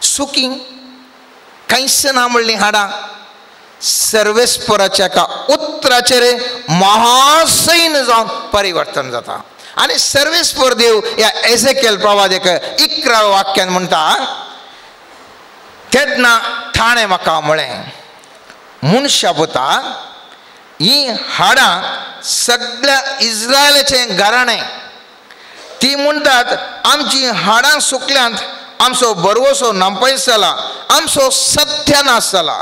सुकी कांयच ना म्हणलीं हाडां सर्वेस्पराच्या एका उतराचेर महासैन जावन परिवर्तन जाता. आनी सर्वेस्पर देव ह्या एझेकेल प्रवादेक 11 वाक्यान म्हणटा, तेन्ना ताणें म्हाका म्हळें, मनशा पुता, हीं हाडां सगळ्या इस्रायलाचें घराणें. ती म्हणटात आमचीं हाडां सुकल्यांत, आमचो बरवसो नांपयस जाला, आमचो सत्यानाश जाला.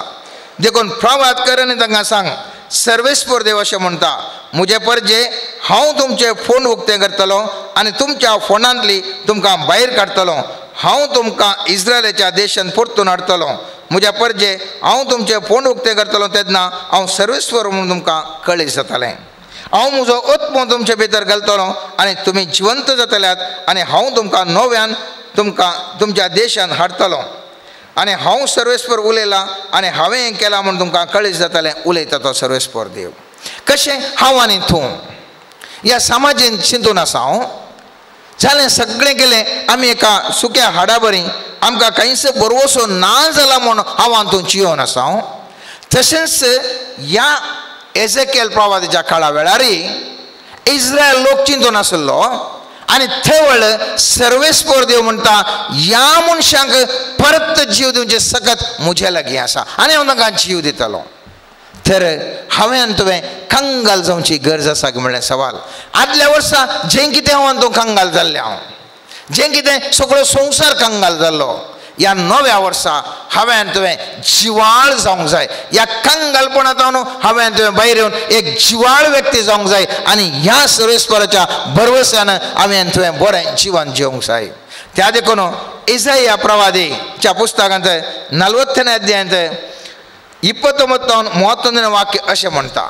देखून प्रवाद कर आनी तांकां सांग, सर्वेस्पर देव अशें म्हणटा, म्हजे परजे हांव तुमचें फोंड उक्तें करतलो आनी तुमच्या फोंडांतली तुमकां भायर काडटलो. हांव तुमकां इस्रायलाच्या देशांत परतून हाडटलो. म्हज्या परजे हांव तुमचें फोंड उक्तें करतलो तेन्ना हांव सर्वेस्पर म्हणून तुमकां कळीत जातलें. हांव म्हजो आत्मो तुमचे भितर घालतलो आनी तुमी जिवंत जातल्यात आनी हांव तुमकां नव्यान तुमकां तुमच्या देशांत हाडटलो. आनी हांव सर्वेस्पर उलयलां आनी हांवें हें केलां म्हूण तुमकां कळीत जातलें. उलयता तो सर्वेस्पर देव. कशें हांव आनी तूं ह्या समाजेन चिंतून आसा. हांव जालें सगळें केलें, आमी एका सुक्या हाडा बरी आमकां कांयच बरवसो ना जाला म्हूण हांव आनी तूं जियोन आसा. हांव तशेंच ह्या एझेकेल प्रवादाच्या काळा वेळारय इस्रायल लोक चिंतून आसलो आनी थंय सर्वेस्पर देव म्हणटा, ह्या मनशांक परत जीव दिवचें सकत म्हज्या लागीं आसा आनी हांव तांकां जीव दितलो. तर हांवें आनी तुवें कंगाल जावची गरज आसा म्हणलें सवाल. आदल्या वर्सा जें कितें हांव आनी तूं कंगाल जाल्लें, हांव जें कितें सगळो संवसार कंगाल जाल्लो, ह्या नव्या वर्सा हांवें आनी तुवें जिवाळ जावंक जाय. ह्या कंगालपणांत हांवें आनी तुवें भायर येवन एक जिवाळ व्यक्ती जावंक जाय आनी ह्या सर्वेस्पराच्या भरवश्यान हांवें आनी तुवें बरें जिवन जिवंक जाय. त्या देखून इसाया प्रवादीच्या पुस्तकांत 40 अध्यायांत 29 31 वाक्य अशें म्हणटा,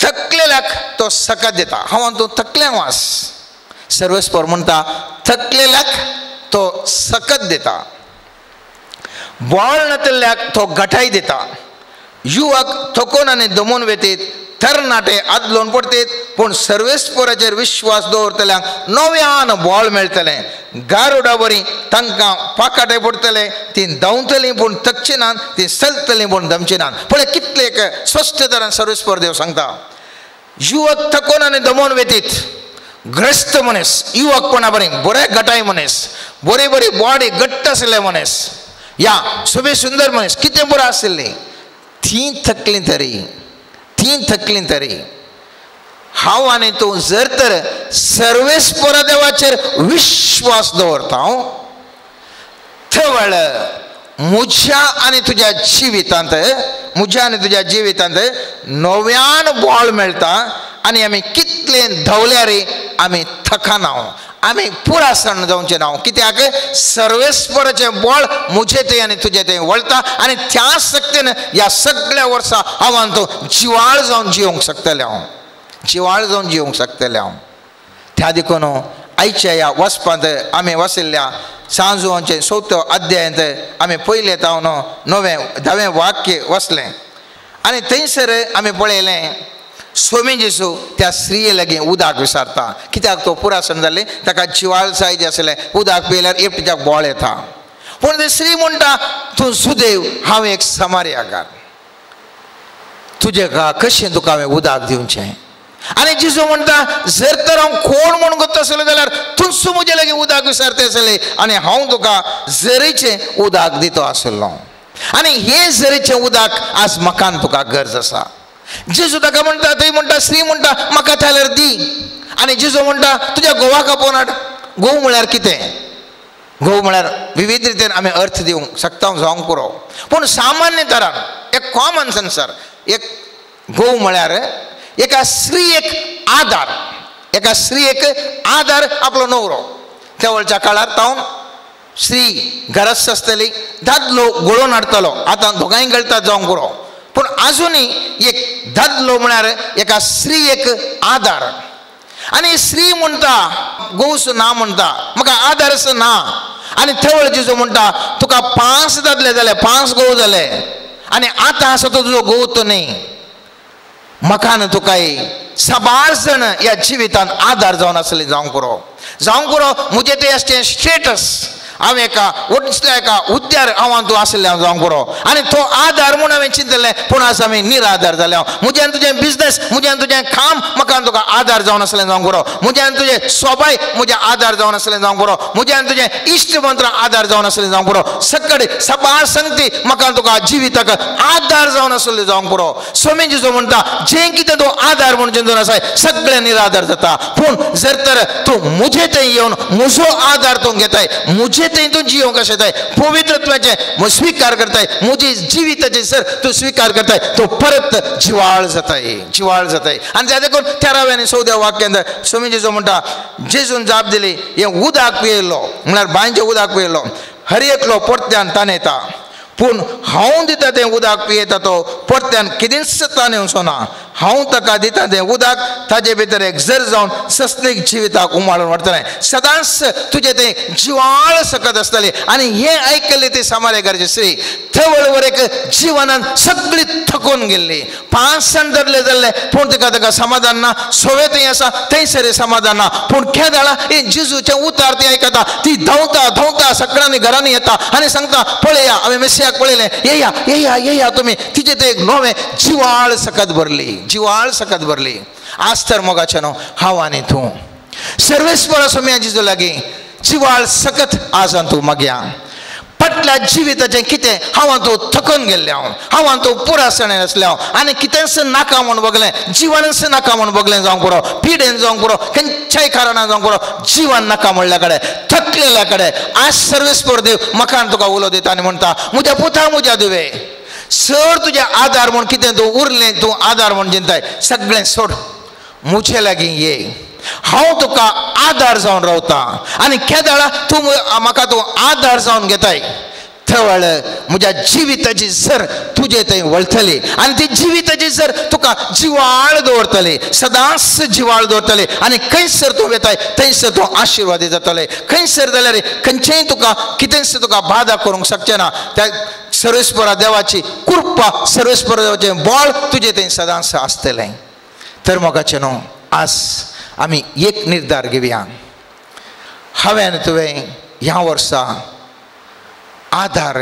थकलेल्याक तो सकत दिता. हांव आनी तूं थकलें वास. सर्वेस्पर म्हणटा थकलेल्याक तो सकत दिता, बळ नातिल्ल्याक तो गठाय दिता. युवक थकून आनी दमून वेतीत, तरणाटे आदलोवन पडतीत, पूण सर्वेस्पराचेर विश्वास दवरतल्यांक नव्यान बळ मेळटलें. गारुडा बरी तांकां पाकाटे पडटले, तीं धांवतलीं पूण थकची नात, तीं चलतलीं पूण दमची नात. पळय कितले एक स्पश्ट तरान सर्वेस्पर देव सांगता, युवक थकून आनी दमून वेतीत, ग्रस्त मनीस, युवकपणा बरी बरे गटाय मनीस, बरी बरी बॉडी घट्ट आशिल्ले मनीस, या सोबे सुंदर मनीस, कितें बरो आशिल्ली, तीं थकलीं तरी, तीं थकलीं तरी हांव आनी तूं जर तर सर्वेस्पर देवाचेर विश्वास दवरता थवळ म्हज्या आनी तुज्या जिवितांत, म्हज्या आनी तुज्या जिवितांत नव्यान बळ मेळटा आनी आमी कितले धांवल्यार आमी थकना, आमी पुरासण जावचें ना. कित्याक सर्वेस्पराचें बळ म्हजें थंय आनी तुजें थंय वळटा आनी त्या शक्तीन ह्या सगळ्या वर्सा हांव आनी तूं जिवाळ जावन जिवंक शकतलें. हांव जिवाळ जावन जिवंक शकतलें. हांव त्या देखून आयच्या ह्या वचपांत आमी वशिल्ल्या सांजवांचे 4 अध्यायांत आमी पयलें तावन 9वें 10वें वाक्य वसलें आनी थंयसर आमी पळयलें स्वामी जेजू त्या स्त्रिये लागीं उदक विचारता. कित्याक तो पुरासण जाल्लें, ताका जिवाळ जाय जें आसलें, उदक पियल्यार एकट्याक बळ येता. पूण ते स्त्री म्हणटा, तूं सुदैव, हांव एक समार्याकार, तुजे कशें तुका हांवें उदक दिवचें? आनी जेजू म्हणटा, जर तर हांव कोण म्हूण गोत्ता आसलें जाल्यार तूंच म्हजे लागीं उदक विचारता आसलें आनी हांव तुका जरीचें उदक दितो आसलो. आनी हें जरीचें उदक आज म्हाका तुका गरज आसा. जेजू ताका म्हणटा, थंय म्हणटा, स्त्री म्हणटा म्हाका जाल्यार दी. आनी जेजू म्हणटा, तुज्या घोवाक आपोवन हाड. घोव म्हळ्यार कितें? घोव म्हळ्यार विविध रितीन आमी अर्थ दिवंक शकता जावंक पुरो, पूण सामान्य तरान एक कॉमन संसार एक घोव म्हळ्यार एका स्त्रियेक आदार, एका स्त्रियेक आदार आपलो न्हवरो. त्या वेळच्या काळार तावन स्त्री घराच आसतली, दादलो गोळोवन हाडटलो. आतां दोगांय गळटात जावंक पुरो, पूण आजुनूय एक दादलो म्हळ्यार एका स्त्रियेक आदार. आनी स्त्री म्हणटा घोवसो ना म्हणटा म्हाका आदारच ना. आनी थवळ जेजू म्हणटा तुका 5 दादले जाले, 5 घोव जाले आनी आतां आसा तो तुजो घोव तो न्ही. म्हाका न्हू तुका साबार जाण ह्या जिवितान आदार जावन आसले जावंक पुरो, जावंक पुरो. म्हजें तें आसचें स्टेटस, हांव एका वचल्या एका उद्यार हांव तूं आसलें हांव जावंक पुरो. आनी तो आदार म्हूण हांवें चिंतलें, पूण आज आमी निराधार जाले हांव. म्हज्यान तुजें बिजनेस, म्हज्यान तुजें काम म्हाका तुका आदार जावन आसलें जावंक पुरो. म्हज्यान तुजें सोबाय म्हज्या आदार जावन आसलें जावंक पुरो. म्हज्यान तुजें इश्ट मंत्र आदार जावन आसलें जावंक पुरो. सकड सबार संगती म्हाका तुका जिविताक आदार जावन आसलें जावंक पुरो. स्वामी जेजू म्हणटा जें कितें तूं आदार म्हूण चिंतून आसाय सगळें निराधार जाता. पूण जर तर तूं म्हजे थंय येवन म्हजो आदार तूं घेताय, म्हजे थंय तूं जियोंक कशें जाय, पवित्रत्वाचें स्विकार करताय, म्हजे जिविताचें सर तूं स्विकार करताय, तूं परत जिवाळ जाताय, जिवाळ जाताय. आनी त्या देखून 13व्या आनी 14व्या वाक्यांत स्वामी जेजू म्हणटा, जेजून जाप दिली हें उदक पियेलो म्हळ्यार बांयचें उदक पियेलो हर एकलो परत्यान ताणेता, पूण हांव दिता तें उदक पियेता तो परत्यान कितेंच ताणेवचो ना. हांव ताका दिता तें उदक ताजे भितर एक जर जावन सस्नीक जिविताक उमाळून व्हरतलें. सदांच तुजें तें जिवाळ सकत आसतलें. आनी हें आयकल्लें ती सामार्याची स्त्री थवळवर एक जिवनान सगळी थकून गेल्ली. 5 जाण धरले जाल्ले, पूण तिका ताका समाधान ना. सोवे थंय आसा थंयसर समाधान ना. पूण केदाळा हें जेजूचें उतार ती आयकता, ती धांवता धांवता सगळ्यांनी घरांनी येता आनी सांगता पळया हांवें मेसियाक पळयलें, येया येया येया तुमी. तिचें तें एक नवें जिवाळ सकत भरली, जिवाळ सकत भरली. आज तर मोगाचें न्हू हांव आनी तूं सर्वेस्पर स्वामी जेजू लागीं जिवाळ सकत आज तूं मागया. फाटल्या जिविताचें कितें हांव तूं थकून गेल्लें, हांव हांव तूं पुरासणें आसलें हांव आनी कितेंच नाका म्हूण बगलें, जिवनच नाका म्हूण बगलें जावंक पुरो, पिडेन जावंक पुरो, खंयच्याय कारणान जावंक पुरो, जिवन नाका म्हणल्या कडेन, थकलेल्या कडेन आज सर्वेस्पर देव म्हाका तुका उलो दिता आनी म्हणटा म्हज्या पुता म्हज्या दुवे सर तुजें आदार म्हूण कितें तूं उरलें, तूं आदार म्हूण चिंताय सगळें सोड, म्हजे लागीं ये, हांव तुका आदार जावन रावता. आनी केदाळा तूं म्हाका तूं आदार जावन घेताय थवळ म्हज्या जिविताची सर तुजे थंय वळटली आनी ती जिविताची सर तुका जिवाळ दवरतली, सदांच जिवाळ दवरतली. आनी खंयसर तूं वेताय थंयसर तूं आशिर्वादी जातले. खंयसर जाल्यार खंयचेंय तुका कितेंच तुका बादा करूंक शकचें ना. त्या सर्वेस्परा देवाची कृपा, सर्वेस्परा देवाचें बळ तुजें थंय सदांच आसतलें. तर मोगाचें न्हू आज आमी एक निर्धार घेवया, हांवें आनी तुवें ह्या वर्सा आदार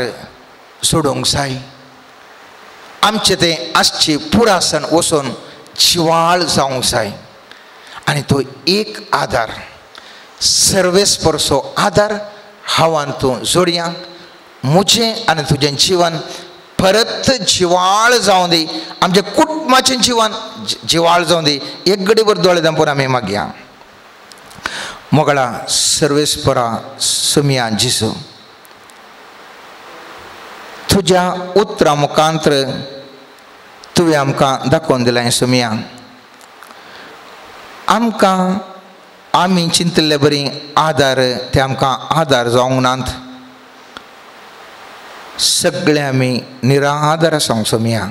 सोडूंक जाय. आमचें तें आसची पुरासन वचून जिवाळ जावंक जाय. आनी तो एक आदार सर्वेस्परचो आदार हांव आनी तूं जोडया. म्हजें आनी तुजें जिवन परत जिवाळ जावं दी, आमच्या कुटुंबाचें जिवन जिवाळ जावं दी. एक घडीभर दोळे धांपून आमी मागया. मोगळा सर्वेस्परा सुमिया जेजू, तुज्या उतरां मुखांत्र तुवें आमकां दाखोवन दिलें सुमिया, आमकां आमी चिंतिल्ले बरी आदार ते आमकां आदार जावंक नात. सगळे आमी निराधार आसा सोमिया,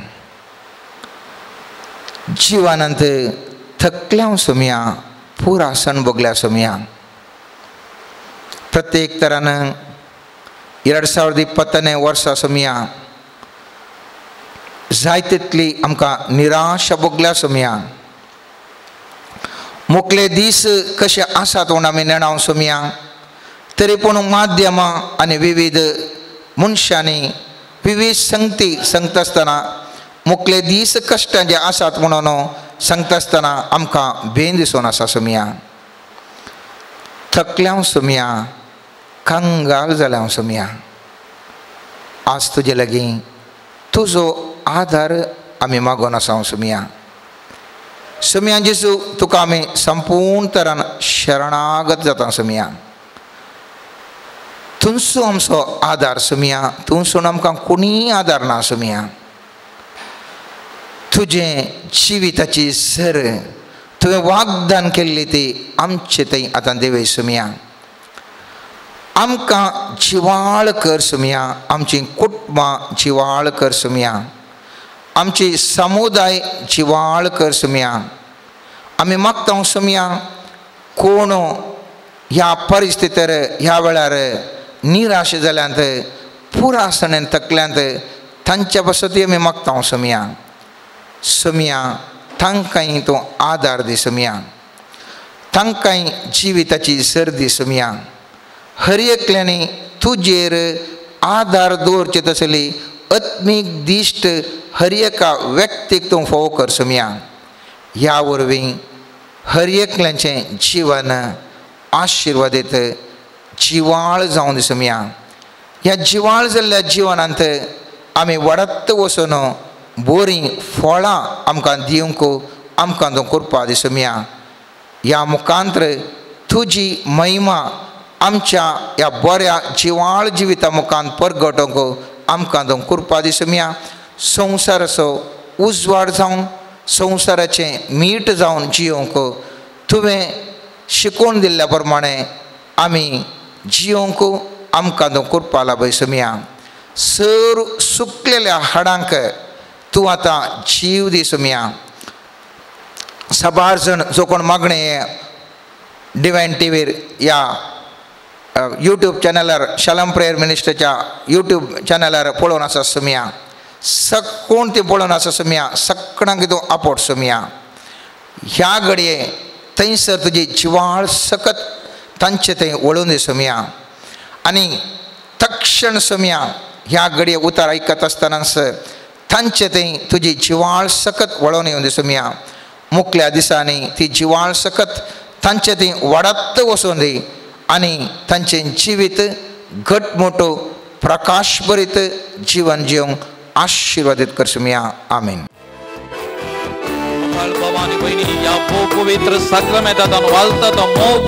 जिवनांत थकल्या सोमिया, पुरा सण भोगल्या सोमिया. प्रत्येक तरान 2020ನೇ वर्सा सोमिया जाय तितली आमकां निराशा भोगल्या सोमिया. मुखले दीस कशे आसात म्हूण आमी नेणाव सोमिया, तरी पूण माध्यमां आनी विविध मनशांनी विविध संगती सांगता आसतना मुखले दीस कश्टां जे आसात म्हणून सांगता आसतना आमकां बेन दिसून आसा सोमिया. थकल्या सोमिया, कंगाल जाल्या सोमिया. आज तुजे लागीं तुजो आदार आमी मागोन आसा सोमिया. सोमिया जेजू तुका आमी संपूर्ण तरान शरणागत जाता सोमिया. तुमचो आमचो आदार सुमिया, तुमचो आमकां कोणीय आदार ना सुमिया। तुजें जिविताची सर तुवें वागदान केल्ली ती आमचे थंय आतां देवय सुमिया। आमकां जिवाळ कर सुमिया, आमची कुटुंबां जिवाळ कर सुमिया, आमची समुदाय जिवाळ कर सुमिया। आमी मागता सुमिया कोण ह्या परिस्थितीर ह्या वेळार निराश जाल्यांत, पुरासणेन तकल्यांत, तांच्या पासतूय आमी मागता सुमिया। सुमिया तांकांय तूं आदार दी सुमिया, तांकांय जिविताची सर दी सुमिया। हर एकल्यांनी तुजेर आदार दवरचे तसली आत्मीक दिश्ट हर एका व्यक्तीक तूं फोव कर सुमिया। ह्या वरवीं हर एकल्याचें जिवन आशिर्वादीत जिवाळ जावन दी सुमिया। ह्या जिवाळ जाल्ल्या जिवनांत आमी वाडत वचून बरीं फळां आमकां दिवंक आमकां तूं करपा दी सुमिया। ह्या मुखांत्र तुजी महिमा आमच्या ह्या बऱ्या जिवाळ जिविता मुखान परगटोवंक आमकां तूं करपा दी सुमिया। संवसाराचो उजवाड जावन संवसाराचें मीठ जावन जियोवंक तुवें शिकोवन दिल्ल्या प्रमाणे आमी जियोवंक आमकां तूं करपा लाभय सुमिया। सर सुकलेल्या हाडांक तूं आतां जीव दी सुमिया। साबार जण जो कोण मागणे डिवायन टीव्हीर या यूट्यूब चॅनलार शालम प्रेयर मिनिस्ट्रीच्या यूट्यूब चॅनलार पळोवन आसा सुमिया, कोण ती पळोवन आसा सुमिया, सगळ्यांक तूं आपोट सुमिया। ह्या घडये थंयसर तुजी जिवाळ सकत तांचे थंय वळून दी सुमिया। आनी तक्षण सुमिया ह्या घडये उतार आयकत आसतनाच तांचे थंय तुजी जिवाळ सकत वळोवन येवन दी सुमिया। मुखल्या दिसांनी ती जिवाळ सकत तांचे थंय वाडत वचून दी आनी तांचें जिवीत घटमोटो प्रकाशभरीत जीवन जिवंक आशीर्वादित कर सुमिया। आमीन। भावानी बहिणी या पवित्र साक्रामेंतान वालता तो मोग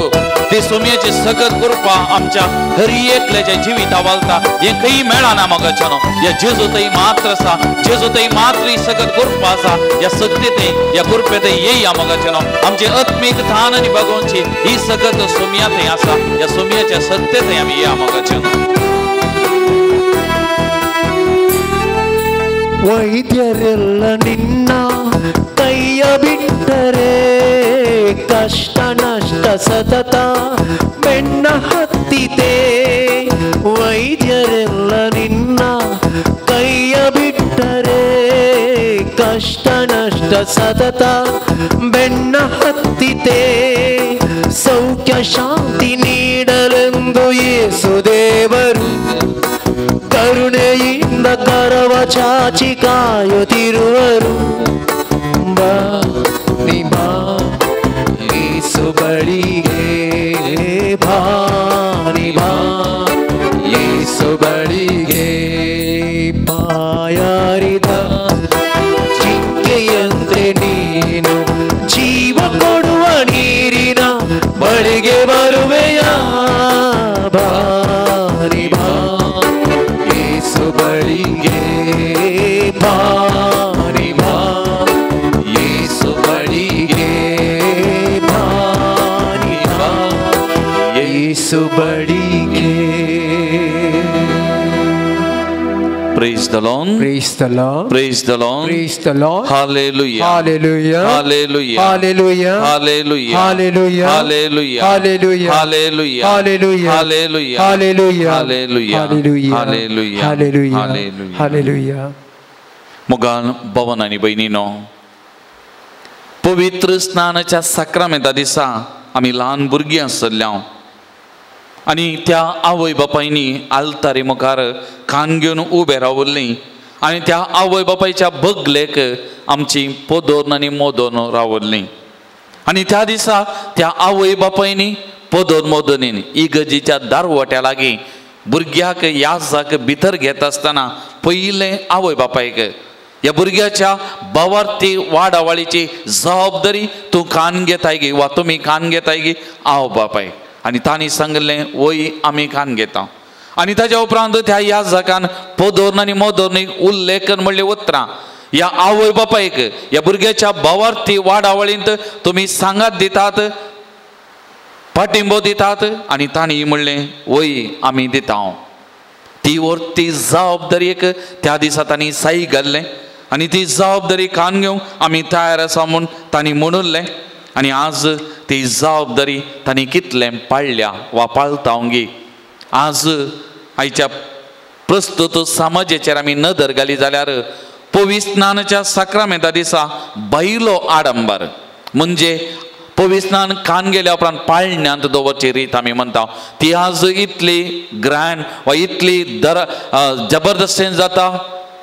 ते सुमयेची सगत कृपा आमच्या हर एकल्याच्या जिविता वालता हे खंय मेळना मगाच्यानो। या जेजू थंय मात्र आसा, जेजू थंय मात्र ही सगत कृपा आसा। या सत्य थंय या कृपे थंय येया मगाच्यानो। आमचे आत्मीक थान आनी बागोवची ही सगत सुमया थंय आसा। या सुमयेच्या सत्य थंय आमी येया मगाच्यानो। ವೈದ್ಯರೆಲ್ಲ ನಿನ್ನ ಕೈಯ ಬಿಟ್ಟರೆ ಕಷ್ಟ ನಷ್ಟ ಸತತ ಬೆನ್ನ ಹತ್ತಿದೆ. ವೈದ್ಯರೆಲ್ಲ ನಿನ್ನ ಕೈಯ ಬಿಟ್ಟರೆ ಕಷ್ಟ ನಷ್ಟ ಸತತ ಬೆನ್ನ ಹತ್ತಿದೆ. ಸೌಖ್ಯ ಶಾಂತಿ ನೀಡಲೆಂದು ಯೇಸು ದೇವರು ಕರುಣೆಯಿಂದ ಕರವ ಚಾಚಿ ಕಾಯುತ್ತಿರುವರು. ಬಾ ನೀ ಬಾ ಯೇಸು ಬಳಿಗೆ, ಬಾ ನೀ ಬಾ ಯೇಸು ಬಳಿಗೆ. ಬಾಯಾರಿದ ಜಿಂಕೆಯಂತೆ ನೀನು ಜೀವ ಕೊಡುವ ನೀರಿನ ಬಳಿಗೆ ಬರುವೆಯ. ಬಾ ನೀ ಬಾ ಯೇಸು ಬಳಿಗೆ, ಬಾ ನೀ ಬಾ ಯೇಸು ಬಳಿಗೆ, ಬಾ ನೀ ಬಾ ಯೇಸು ಬಳಿಗೆ. Praise the Lord. Praise the Lord. Praise the Lord. Praise the Lord. Hallelujah. Hallelujah. Hallelujah. Hallelujah. Hallelujah. Hallelujah. Hallelujah. Hallelujah. Hallelujah. Hallelujah. Hallelujah. Hallelujah. Hallelujah. Hallelujah. Hallelujah. Hallelujah. Hallelujah. Hallelujah. मुगान भवन आनी भयणीनो, पवित्र स्नानाच्या साक्रामेंता दिसा आमी ल्हान भुरगीं आसल्ल्या आनी त्या आवय बापायनी आल्तारी मुखार कान घेवन उबे रावल्लीं आनी त्या आवय बापायच्या बगलेक आमची पदोन आनी मोदोन रावल्लीं. आनी त्या दिसा त्या आवय बापायनी पदोन मोदोनीन इगर्जीच्या दारवट्या लागीं भुरग्याक याजाक भितर घेता आसतना पयलें आवय बापायक ह्या भुरग्याच्या भावार्थी वाडावळीची जबाबदारी तूं कान घेताय गी वा तुमी कान घेताय गी आवय बापायक. आनी तांणी सांगलें वय आमी कान घेता. आनी ताज्या उपरांत त्या याजकान पोदोर्न आनी मोदोर्नीक उल्लेखन म्हणलें उतरां ह्या आवय बापायक ह्या भुरग्याच्या भावार्थी वाडावळींत तुमी सांगात दितात, पाठिंबो दितात. आनी तांणी म्हणलें वय आमी दिता. ती वरती जबाबदारी एक त्या दिसा तांणी साई घाल्लें आनी ती जबाबदारी कान घेवंक आमी तयार आसा म्हूण तांणी म्हणुल्लें. आनी आज ती जबाबदारी तांणी कितलें पाळल्या वा पाळता गी. आज आयच्या प्रस्तुत समाजाचेर आमी नदर घाली जाल्यार पविस्नानाच्या साक्रामेंता दिसा बायलो आडंबर म्हणजे पविस्नान कान गेल्या उपरांत पाळण्यांत दवरची रीत आमी म्हणटा ती आज इतली ग्रँड वा इतली दर जबरदस्तीन जाता,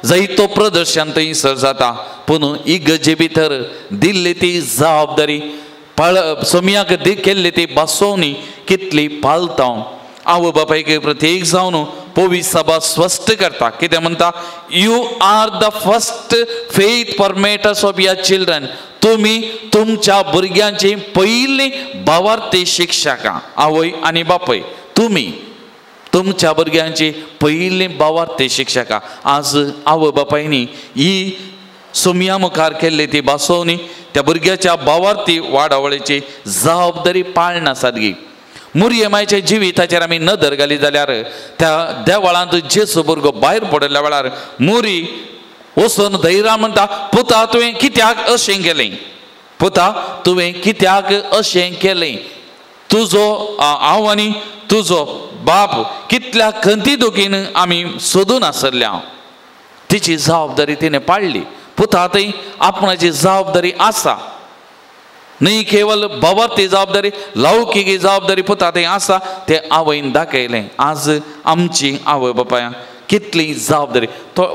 जायतो प्रदर्शन थंयसर जाता. पूण इगर्जे भितर दिल्ली ती जबाबदारी पाळ सोमयाक केल्ली ती बसोवणी कितली पाळता. आवय बापायक प्रत्येक जावन पवित्र सभा स्पश्ट करता. कितें म्हणटा? You are the first faith formators of your children. तुमी तुमच्या भुरग्यांची पयली भावार्थी शिक्षकां आवय आनी बापूय. तुमी तुमच्या भुरग्यांची पयली भावार्थी शिक्षकां. आज आवय बापायनी ही सोमया मुखार केल्ली ती बसोवणी त्या भुरग्याच्या भावार्थी वाडावळीची जबाबदारी पाळना सारकी. मुरयमायच्या जिविताचेर आमी नदर घाली जाल्यार त्या देवळांत जेसू भुरगो भायर पडिल्ल्या वेळार मुरी वचून धैर्या म्हणटा, पुता तुवें कित्याक अशें केलें, पुता तुवें कित्याक अशें केलें, तुजो हांव आनी तुजो बाप कितल्या खंती दुखीन आमी सोदून आसल्या. तिची जबाबदारी तिणें पाळ्ळी. पुता थंय आपणाची जबाबदारी आसा, न्ही केवल भावार्थी जबाबदारी, लौकीक जबाबदारी पुता थंय आसा तें आवयन दाखयलें. आज आमची आवय बापाय कितली जबाबदारी तो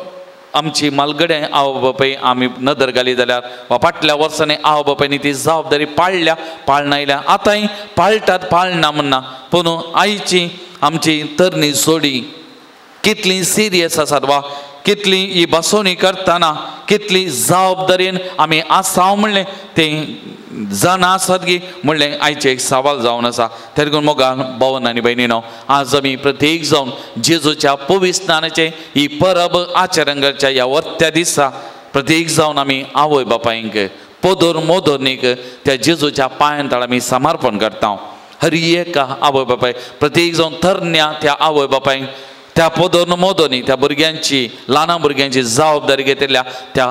आमची मालगडे आवय बापाय आमी नदर घाली जाल्यार वा फाटल्या वर्सांनी आवय बापायनी ती जबाबदारी पाळल्या, पाळनायल्या, आतांय पाळटात, पाळना म्हणना. पूण आयची आमची तरणी जोडी कितली सिरियस आसात वा कितली ही बसोवणी करतना कितली जबाबदारीन आमी आसा म्हणलें तें जाणा आसात गी म्हणलें आयचें एक सवाल जावन आसा. तेका मोगान भवन आनी भयणीनो आज आमी प्रत्येक जावन जेजूच्या पविस्नानाचें ही परब आचरण करच्या ह्या वर्त्या दिसा प्रत्येक जावन आमी आवय बापायंक पोदोर मोदोर्नीक त्या जेजूच्या पांयां तळ आमी समर्पण करता. हर एका आवय बापाय प्रत्येक जावन तरण्या त्या आवय बापायंक त्या पोदोर मोदोनी त्या भुरग्यांची ल्हान भुरग्यांची जबाबदारी घेतिल्ल्या त्या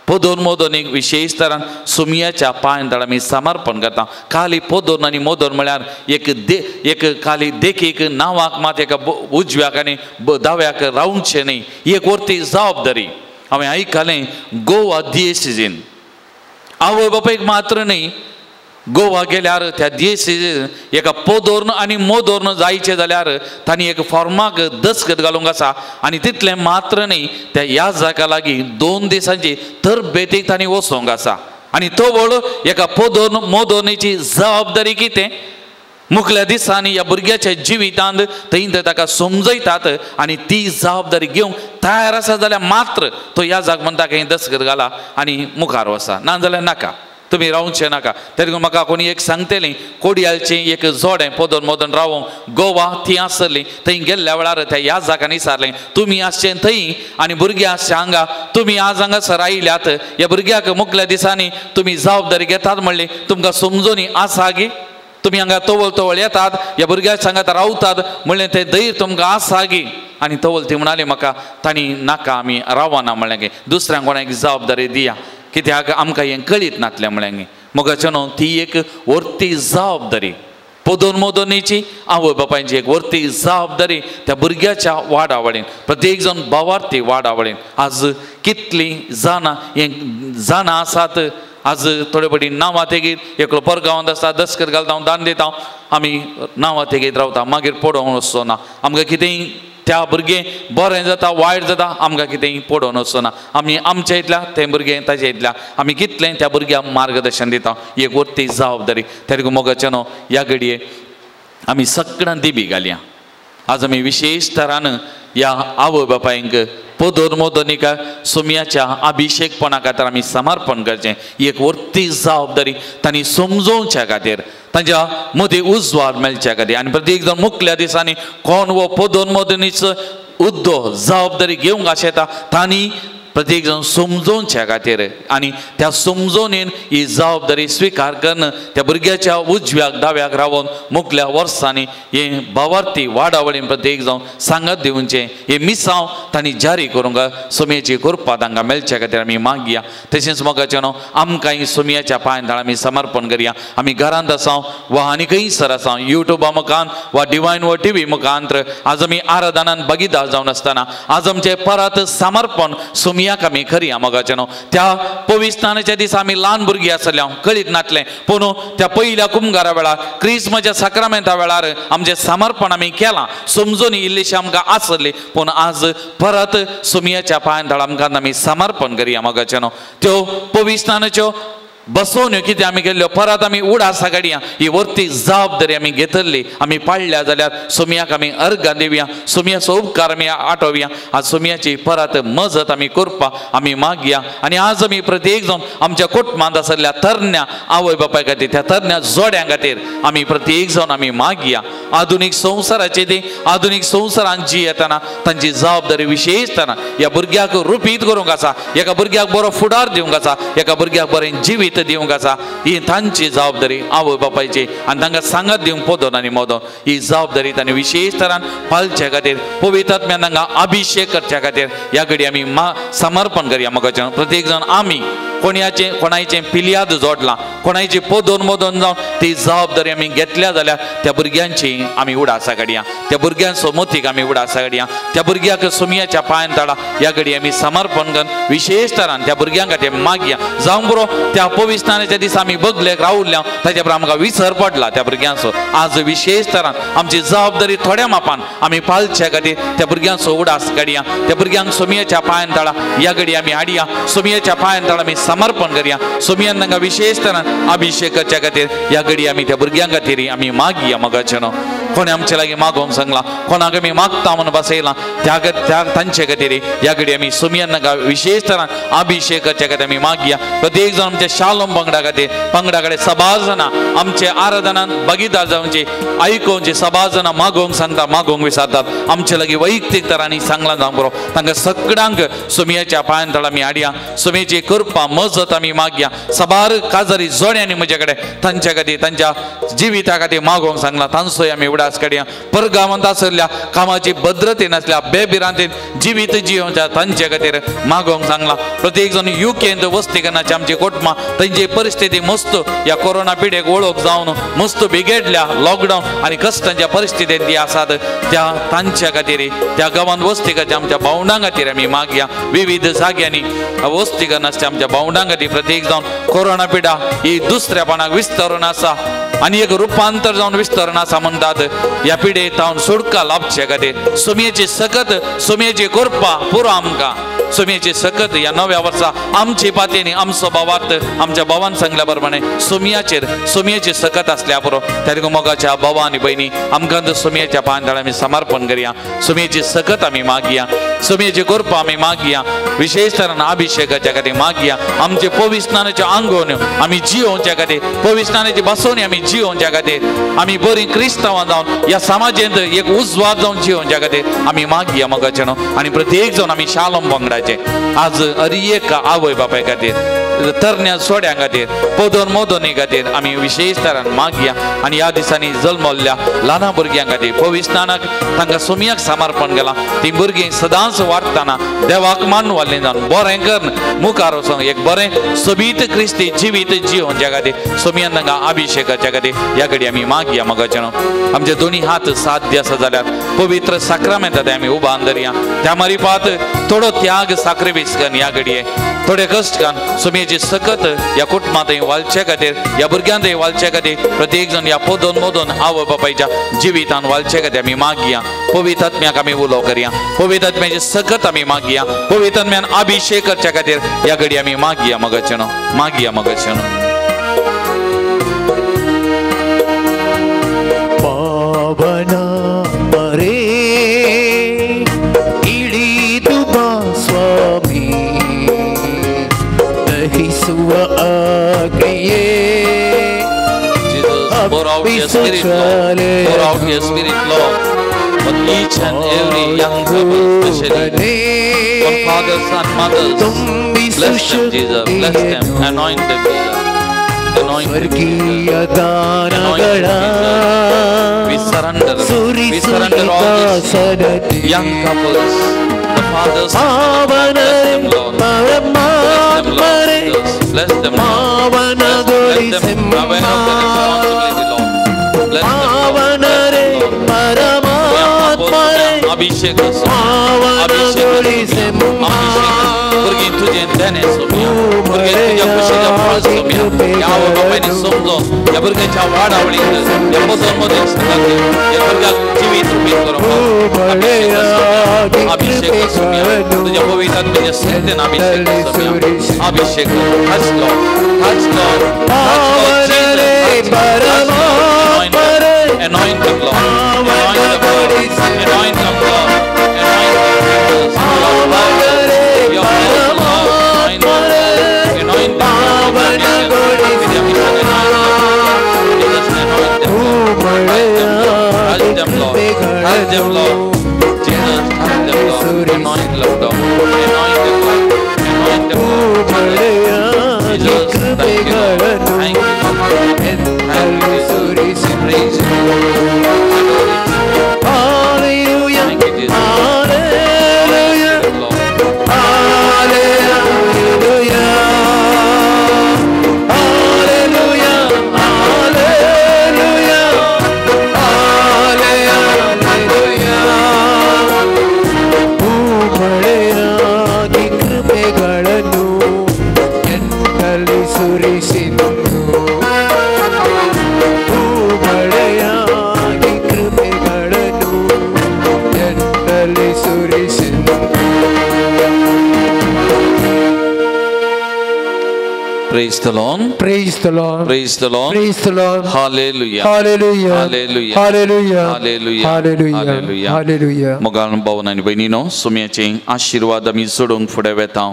पोदोर मोदोनीक विशेष तरान सुमयाच्या पांयां तळ आमी समर्पण करता. खाली पोदोर आनी मोदोर म्हळ्यार एक एक खाली देखीक नांवाक मात एका उजव्याक आनी दाव्याक रावचें न्ही, ही एक वरती जबाबदारी. हांवें आयकलें गोवा दियेसीजीन आवय बापायक मात्र न्ही, गोवा गेल्यार त्या दियेसीजीन एका पोदोर्न आनी मोदोर्न जायचें जाल्यार तांणी एक फॉर्माक दस्खत घालूंक आसा आनी तितलें मात्र न्ही त्या ह्या जाका लागीं 2 दिसांची तरबेतीक तांणी वचोंक आसा. आनी तो वळ एका पोदोर्न मोदोर्नीची जबाबदारी कितें मुखल्या दिसांनी ह्या भुरग्याच्या जिवितांत थंय ते ताका समजयतात आनी ती जबाबदारी घेवंक तयार आसा जाल्यार मात्र तो ह्या जाग म्हणटा खंय दस्खत घाला आनी मुखार वसा, ना जाल्यार नाका, तुमी रावचें नाका. तरी म्हाका कोणी एक सांगतली कोडयालचें एक जोडें पोदोन मोदोन रावोंक गोवा ती आसली थंय गेल्ल्या वेळार त्या ह्या जागांनी सारलें तुमी आसचें थंय आनी भुरगीं आसचें हांगा, तुमी आज हांगासर आयल्यात ह्या भुरग्याक मुखल्या दिसांनी तुमी जबाबदारी घेतात म्हणली तुमकां समजूनी आसा गी, तुमी हांगा तवळ तवळ येतात ह्या भुरग्याक सांगात रावतात म्हणलें तें धैर्य तुमकां आसा गी. आनी तवळ ती म्हणाली म्हाका तांणी नाका आमी रावना म्हणलें गे, दुसऱ्यांक कोणाक जबाबदारी दिया कित्याक आमकां हें कळीत नातलें म्हणलें. मोगाचें न्हू ती एक वरती जबाबदारी पोदोन मोदोनीची आवय बापायची एक वरती जबाबदारी त्या भुरग्याच्या वाडावळीन प्रत्येक जाण भावार्थी वाडावळीन. आज कितलीं जाणां हें जाणां आसात आज थोडे फावटी नांवां तेगीर एकलो परगांवांत आसता दस्खत घालता हांव दान दिता आमी नांवां तेगीत रावता मागीर पडोवंक वचना आमकां कितेंय त्या भुरगें बरें जाता वायट जाता आमकां कितेंय पडोवन वचना आमी आमच्या इतल्या तें भुरगें ताच्या इतल्या आमी कितलें त्या भुरग्यांक मार्गदर्शन दिता एक वरती जबाबदारी. तेका मोगाचें न्हू ह्या घडये आमी सगळ्यां दिबी घालया. आज आमी विशेष तरान ह्या आवय बापायंक पदोर मोदनिका सोमयाच्या अभिषेकपणा खातीर आमी समर्पण करचें ही एक व्हडली जबाबदारी तांणी समजोवच्या खातीर तांच्या मदीं उजवाड मेळच्या खातीर आनी प्रत्येक जाण मुखल्या दिसांनी कोण हो पदोर मोदनीचो उद्दो जबाबदारी घेवंक आशेता तांणी प्रत्येक जाण समजोवच्या खातीर आनी त्या समजोवणेन ही जबाबदारी स्विकार करून त्या भुरग्याच्या उजव्याक दाव्याक रावन मुखल्या वर्सांनी हे भावार्थी वाडावळीन प्रत्येक जावन सांगत दिवचें हे मिसांव तांणी जारी करूंक सोमयेची कृपा तांकां मेळच्या खातीर आमी मागया. तशेंच मोगाचें न्हू आमकांय सोमयाच्या पांयां आमी समर्पण करया. आमी घरांत आसा वा आनी खंयसर आसा युट्यूबा मुखान वा डिवायन वा टीव्ही मुखान आज आमी आराधनान भागीदार जावन आसतना आज आमचें परत समर्पण सोमया आमी खरी मोगाचें न्हू त्या पविस्तानाच्या दिसा आमी ल्हान भुरगीं आसले कळीत नासलें पूण त्या पयल्या कुमगारा वेळार क्रिस्मच्या साक्रामेंता वेळार आमचें समर्पण आमी केलां समजून इल्लीशी आमकां आसली पूण आज परत सोमयाच्या पांयां तळा आमकां आमी समर्पण करया मोगाचें न्हू त्यो पविस्तानाच्यो बसोवण्यो कितें आमी केल्ल्यो परत आमी उडासा काडया ही व्हडली जबाबदारी आमी घेतली आमी पाळल्या जाल्यार सोमयाक आमी अर्गां दिवया सोमयाचो उपकार आमी आठोवया. आज सोमयाची परत मजत आमी करपा आमी मागया आनी आज आमी प्रत्येक जावन आमच्या कुटुंबांत आसल्या तरण्या आवय बापाय खातीर त्या तरण्या जोड्यां खातीर आमी प्रत्येक जावन आमी मागया. आधुनीक संवसाराचे ती आधुनीक संवसारान जी येतना तांची जबाबदारी विशेषतना ह्या भुरग्याक रुपीत करूंक आसा एका भुरग्याक बरो फुडार दिवंक आसा एका भुरग्याक बरें जिवीत दिवंक आसा ही तांची जबाबदारी आवय बापायची आनी तांकां सांगत दिवंक पदोन आनी मोदोन ही जबाबदारी तांणी विशेष तरान पाळचे खातीर पवित्र आत्म्यान तांकां अभिषेक करच्या खातीर ह्या घडी आमी समर्पण करया मोगाचें. प्रत्येक जाण आमी कोणाचें कोणायचें पिलयाद जोडलां कोणायची पदोन मोदोन जावन ती जबाबदारी आमी घेतल्या जाल्यार त्या भुरग्यांची आमी उडासा काडया त्या भुरग्यांचो मोतीक आमी उडासा काडया त्या भुरग्याक सोमयाच्या पांयां तळा ह्या घडी आमी समर्पण करून विशेष तरान त्या भुरग्यां खातीर मागया. जावं बरो त्या पविस्तानाच्या दिसा आमी बगलेक रावल्या ताच्या बरोबर आमकां विसर पडला त्या भुरग्यांचो आज विशेष तरान आमची जबाबदारी थोड्या मापान आमी पाळच्या खातीर त्या भुरग्यांचो उडास काडया त्या भुरग्यांक सोमयाच्या पांयां तळा ह्या घडी आमी हाडया सोमयाच्या पांयां तळा आमी समर्पण करया. सोमयान तांकां विशेष तरान अभिषेक करच्या खातीर ह्या घडी आमी त्या भुरग्यां खातीर आमी मागया मोगाचें न्हू कोणें आमचे लागीं मागोवंक सांगलां कोणाक आमी मागता म्हणून बसयलां त्या तांचे खातीर ह्या घडी आमी सोमयान तांकां विशेष तरान अभिषेक करच्या खातीर आमी मागया. प्रत्येक जाण आमच्या शालोम पंगडा खातीर पंगडा कडेन सबार जाणां आमचे आराधनान भागीदार जावचे आयकोवचे सबार जाणां मागोवंक सांगता मागोवंक विसरतात आमचे लागीं वैयक्तीक तरांनी सांगलां जावंक बरो तांकां सगळ्यांक सोमयाच्या पांयां तळा आमी हाडया सोमयेची कृपा मजत आमी मागया. सबार काजारी जोड्यांनी म्हजे कडेन तांच्या खातीर तांच्या जिविता खातीर मागोवंक सांगलां तांचोय आमी उडास काडया. परगांवांत आसल्या कामाची भद्रते नासल्या बेभिरांतीन जिवीत जियोवच्या तांचे खातीर मागोवंक सांगलां. प्रत्येक जाण युकेंत वस्ती करण्याची आमची कुटुंबां तांची परिस्थिती मस्त ह्या कोरोना पिडेक वळख जावन मस्त बिगडल्या लॉकडावन आनी कश्टांच्या परिस्थितींत ती आसात त्या तांच्या खातीर त्या गांवांत वस्ती करच्या आमच्या भावंडां खातीर आमी मागया. विविध जाग्यांनी वस्ती करनासच्या आमच्या भावंडां खातीर प्रत्येक जावन कोरोना पिडा ही दुसऱ्यापणाक विस्तारून आसा आनी एक रुपांतर जावन विस्तारण आसा म्हणटात ह्या पिडे तावन सुटका लाभचे खातीर सोमयेची सकत सोमयेची कृपा पुरो आमकां सोमयेची सकत ह्या नव्या वर्सा आमची पातयेनी आमचो भावार्थ आमच्या भावान सांगल्या प्रमाणे सोमयाचेर सोमयेची सकत आसल्या पुरो. त्या मोगाच्या भावा आनी भयणी आमकां सोमयेच्या पांयां तळा आमी समर्पण करया सोमयेची सकत आमी मागया सोमयेची कृपा आमी मागया विशेष तरान अभिषेकाच्या खातीर मागया. आमचे पविस्नानाच्यो आंगोवण्यो आमी जियोवच्या खातीर पविस्नानाची बसोवणी आमी जियोवच्या खातीर आमी बरीं क्रिस्तांवां जावन ह्या समाजेंत एक उजवाड जावन जियोवच्या खातीर आमी मागया मोगाचें न्हू. आनी प्रत्येक जावन आमी शालोम पंगडाचे आज अरी एक आवय बापाय खातीर तरण्या सोड्यां खातीर पदोन मोदोनी खातीर आमी विशेष तरान मागया. आनी ह्या दिसांनी जल्मल्ल्या ल्हान भुरग्यां खातीर पविस्नानाक तांकां सोमयाक समर्पण केलां ती भुरगीं सदांच वाडटना देवाक मानवाल्लीं जावन बरें करून मुखार वचोन एक बरें सोबीत क्रिस्ती जिवीत जियोवच्या खातीर सोमयान तांकां अभिषेकाच्या खातीर ह्या घडी आमी मागया मोगाचें न्हू. आमचे दोनी हात साध्य आसा जाल्यार पवित्र साक्रामेंता ते आमी उबान धरया त्या मारिपात थोडो त्याग साक्रिफीस करून ह्या घडये थोडे कश्ट करून सोमयेची सकत ह्या कुटुंबांत वालचे खातीर ह्या भुरग्यांत वालचे खातीर प्रत्येक जाण ह्या पदोन मोदोन आवय बापायच्या जिवितान वालचे खातीर आमी मागया. पवित्र आत्म्याक आमी उलो करया पवित्र आत्म्याची सकत आमी मागया पवित्र आत्म्यान अभिषेक करच्या खातीर ह्या घडी आमी मागया मोगाचें न्हू मागया मोगाचें न्हू. पावना मरे इळी दुबा your spirit, Lord. Pour out your spirit, Lord, on each and every young couple, especially on fathers and mothers. Bless them, Jesus. Bless them. Anoint them, Jesus. Anoint them, Jesus. Anoint them, Jesus. We surrender. We surrender all these young couples, the fathers and mothers. Bless them, Lord. Bless them, Lord. Jesus. Bless them, Lord. Bless them. Aware of the responsibility, Lord. Bless them, Lord. Bless them, Lord. अभिषेक अभिषेक अभिषेक भुरगीं तुजें देणें सोमया, भुरगीं तुज्या खुशीच्या फळ सोमया. ह्या आवय बापायनी समजून ह्या भुरग्यांच्या वाडावळींत ह्या बदल मदीं सांगात ह्या भुरग्याक जिवीत रुपीत करूंक अभिषेक सोमया. तुज्या पवित्र तुज्या सत्तेन अभिषेक सोमया. अभिषेक touch Lord, touch Lord, touch Lord Jesus, touch Lord. Anoint them, Lord. Anoint them, Lord. Anoint them, Lord. Anoint them, Jesus. Your power, your power, Lord. Anoint them. Anoint them, Lord. With your mission, anoint them. Jesus, anoint them, Lord. Touch them, Lord. Touch them, Lord. Jesus, touch them, Lord. Anoint them, Lord. Anoint them, Lord. Anoint them, Lord. Jesus, thank you, Lord. Thank you, Lord. Thank you, Jesus. Praise you, Lord. Adore you. Hallelujah. Thank you, Jesus. Hallelujah. Lord. Hallelujah. Hallelujah. Hallelujah. Hallelujah. ಭೂಮಳೆಯಾಗಿ ಕೃಪೆಗಳನ್ನು ಎನ್ನಲ್ಲಿ ಸುರಿಸಿದ್ದು, ಭೂಮಳೆಯಾಗಿ ಕೃಪೆಗಳನ್ನು ಎನ್ನಲ್ಲಿ ಸುರಿಸಿದ್ದು. Praise the Lord. Praise the Lord. Praise the Lord. Praise the Lord. Hallelujah. Hallelujah. Hallelujah. Hallelujah. Hallelujah. Hallelujah. Hallelujah. Hallelujah. मोगाळ भावन आनी भयणीनो, सुम्याचे आशिर्वाद आमी जोडूंक फुडें वेता.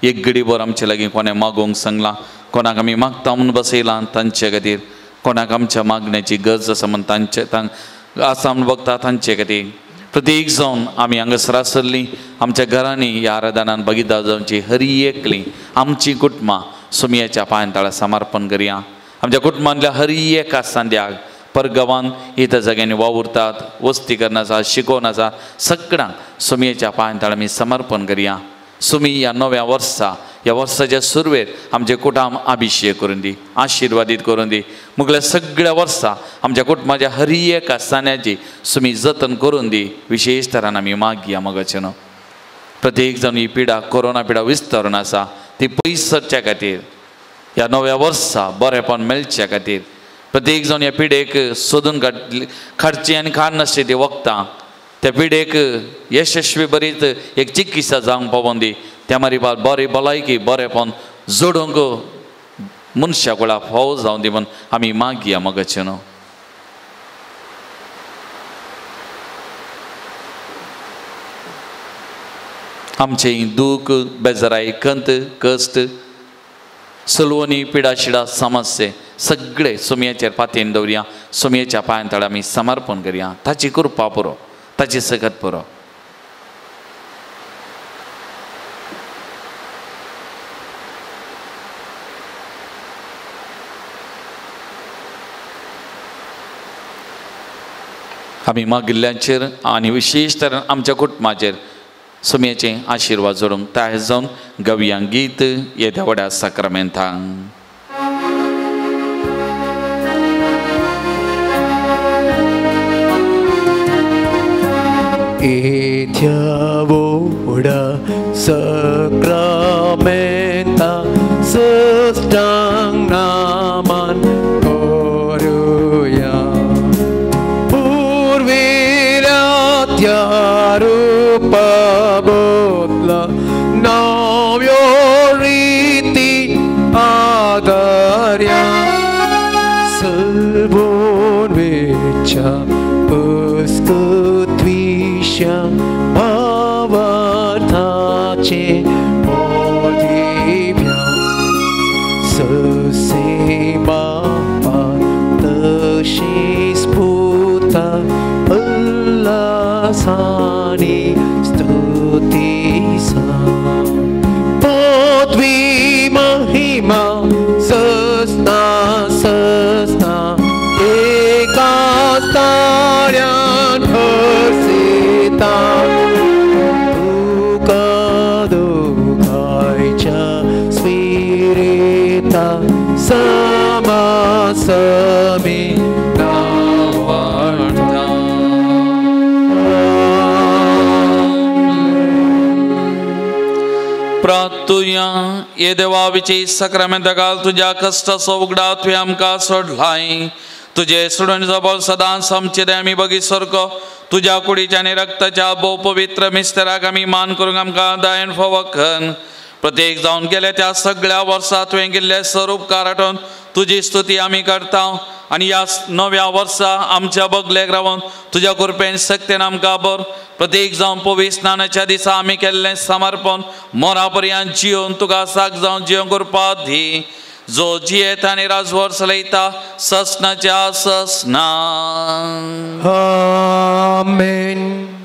एक घडीभर आमचे लागीं कोणें मागूंक सांगलां, कोणाक आमी मागता म्हूण बसयलां तांचे खातीर, कोणाक आमच्या मागण्याची गरज आसा म्हूण तांचे आसा म्हूण बघता तांचे खातीर. प्रत्येक जावन आमी हांगासर आसल्लीं आमच्या घरांनी ह्या आराधनान भागीदार जावची हरी एकली आमची कुटुंबां सुमयाच्या पांयतळा समर्पण करया. आमच्या कुटुंबांतल्या हरी एका सांद्याक परगांवान इतर जाग्यांनी वावुरतात, वस्ती करून आसा, शिकोवन आसा, सगळ्यांक सुमयेच्या पांयतळा आमी समर्पण करया. सुमी ह्या नव्या वर्सा, ह्या वर्साच्या सुरवेर आमचे कुटुंब अभिषेक करून दी, आशिर्वादीत करून दी. मुगल्या सगळ्या वर्सा आमच्या कुटुंबाच्या हरी एका सान्याची सुमी जतन करून दी. विशेष तरान आमी मागया मगाचे न्हू. प्रत्येक जावन ही पिडा कोरोना पिडा विस्तारून आसा ती पयस सरच्या खातीर, ह्या नव्या वर्सा बरेपण मेळच्या खातीर प्रत्येक जावन ह्या पिडेक सोदून काडची आनी काडनासली ती वखदां त्या पिडेक यशस्वी बरीच एक चिकित्सा जावंक पावोन दी. त्या मारी बरी भलायकी बरेपण जोडूंक मनशा कुळा फावो जावन दी म्हूण आमी मागया मगाचे न्हू. आमचें दूख, बेजाराय, कंत, कश्ट, सलवणी, पिडा शिडा, समस्ये सगळे सुमयाचेर पातयेन दवरया. सुमयेच्या पांयांतळा आमी समर्पण करया. ताची कृपा पुरो, ताची सकत पुरो. आमी मागिल्ल्यांचेर आनी विशेष तरेन आमच्या कुटुंबाचेर सुमयेचे आशिर्वाद जोडूंक तयार जावन गवया गीत येद्या व्हड्या साक्रामेंतांक. येथ्या वोडा सक्रामेंता सष्टांग नामान करूया. पूर्विल्या त्या रूपा बदला नव्यो रीती आदर्या. सलबोन वेच्या पुस्तुत्विश्या भावार्थाचे बोधिभ्या. ससे बापा तशे आनी स्तुती सा पदवी महिमा सस्ना सस्ना एका ताळ्यान हर्षिता तुका दोगांयच्या स्पिरिता समा समी नावाडता. प्रार्थुया ये देवा विची सक्रामेंता घाल तुज्या कश्टाचो उगडा तुवें आमकां सोडलाय. तुजे सोडून बळ सदांच आमचे दे आमी बगी सारको तुज्या कुडीच्या आनी रक्ताच्या भोव पवित्र मिस्तराक आमी मान करूंक आमकां दयेन फावो कर. प्रत्येक जावन गेले त्या सगळ्या वर्सा तुवें केल्ले सर उपकार आठोवन तुजी स्तुती आमी करता आनी ह्या नव्या वर्सा आमच्या बगलेक रावन तुज्या कृपेन शक्तेन आमकां बर. प्रत्येक जावन पवित्र स्नानाच्या दिसा आमी केल्लें समर्पण मोरा पर्यंत जियोवन तुका साक जावन जियोवंक उरपा दी. जो जियेत आनी राजवर चलयता ससनाच्या ससना. आमेन.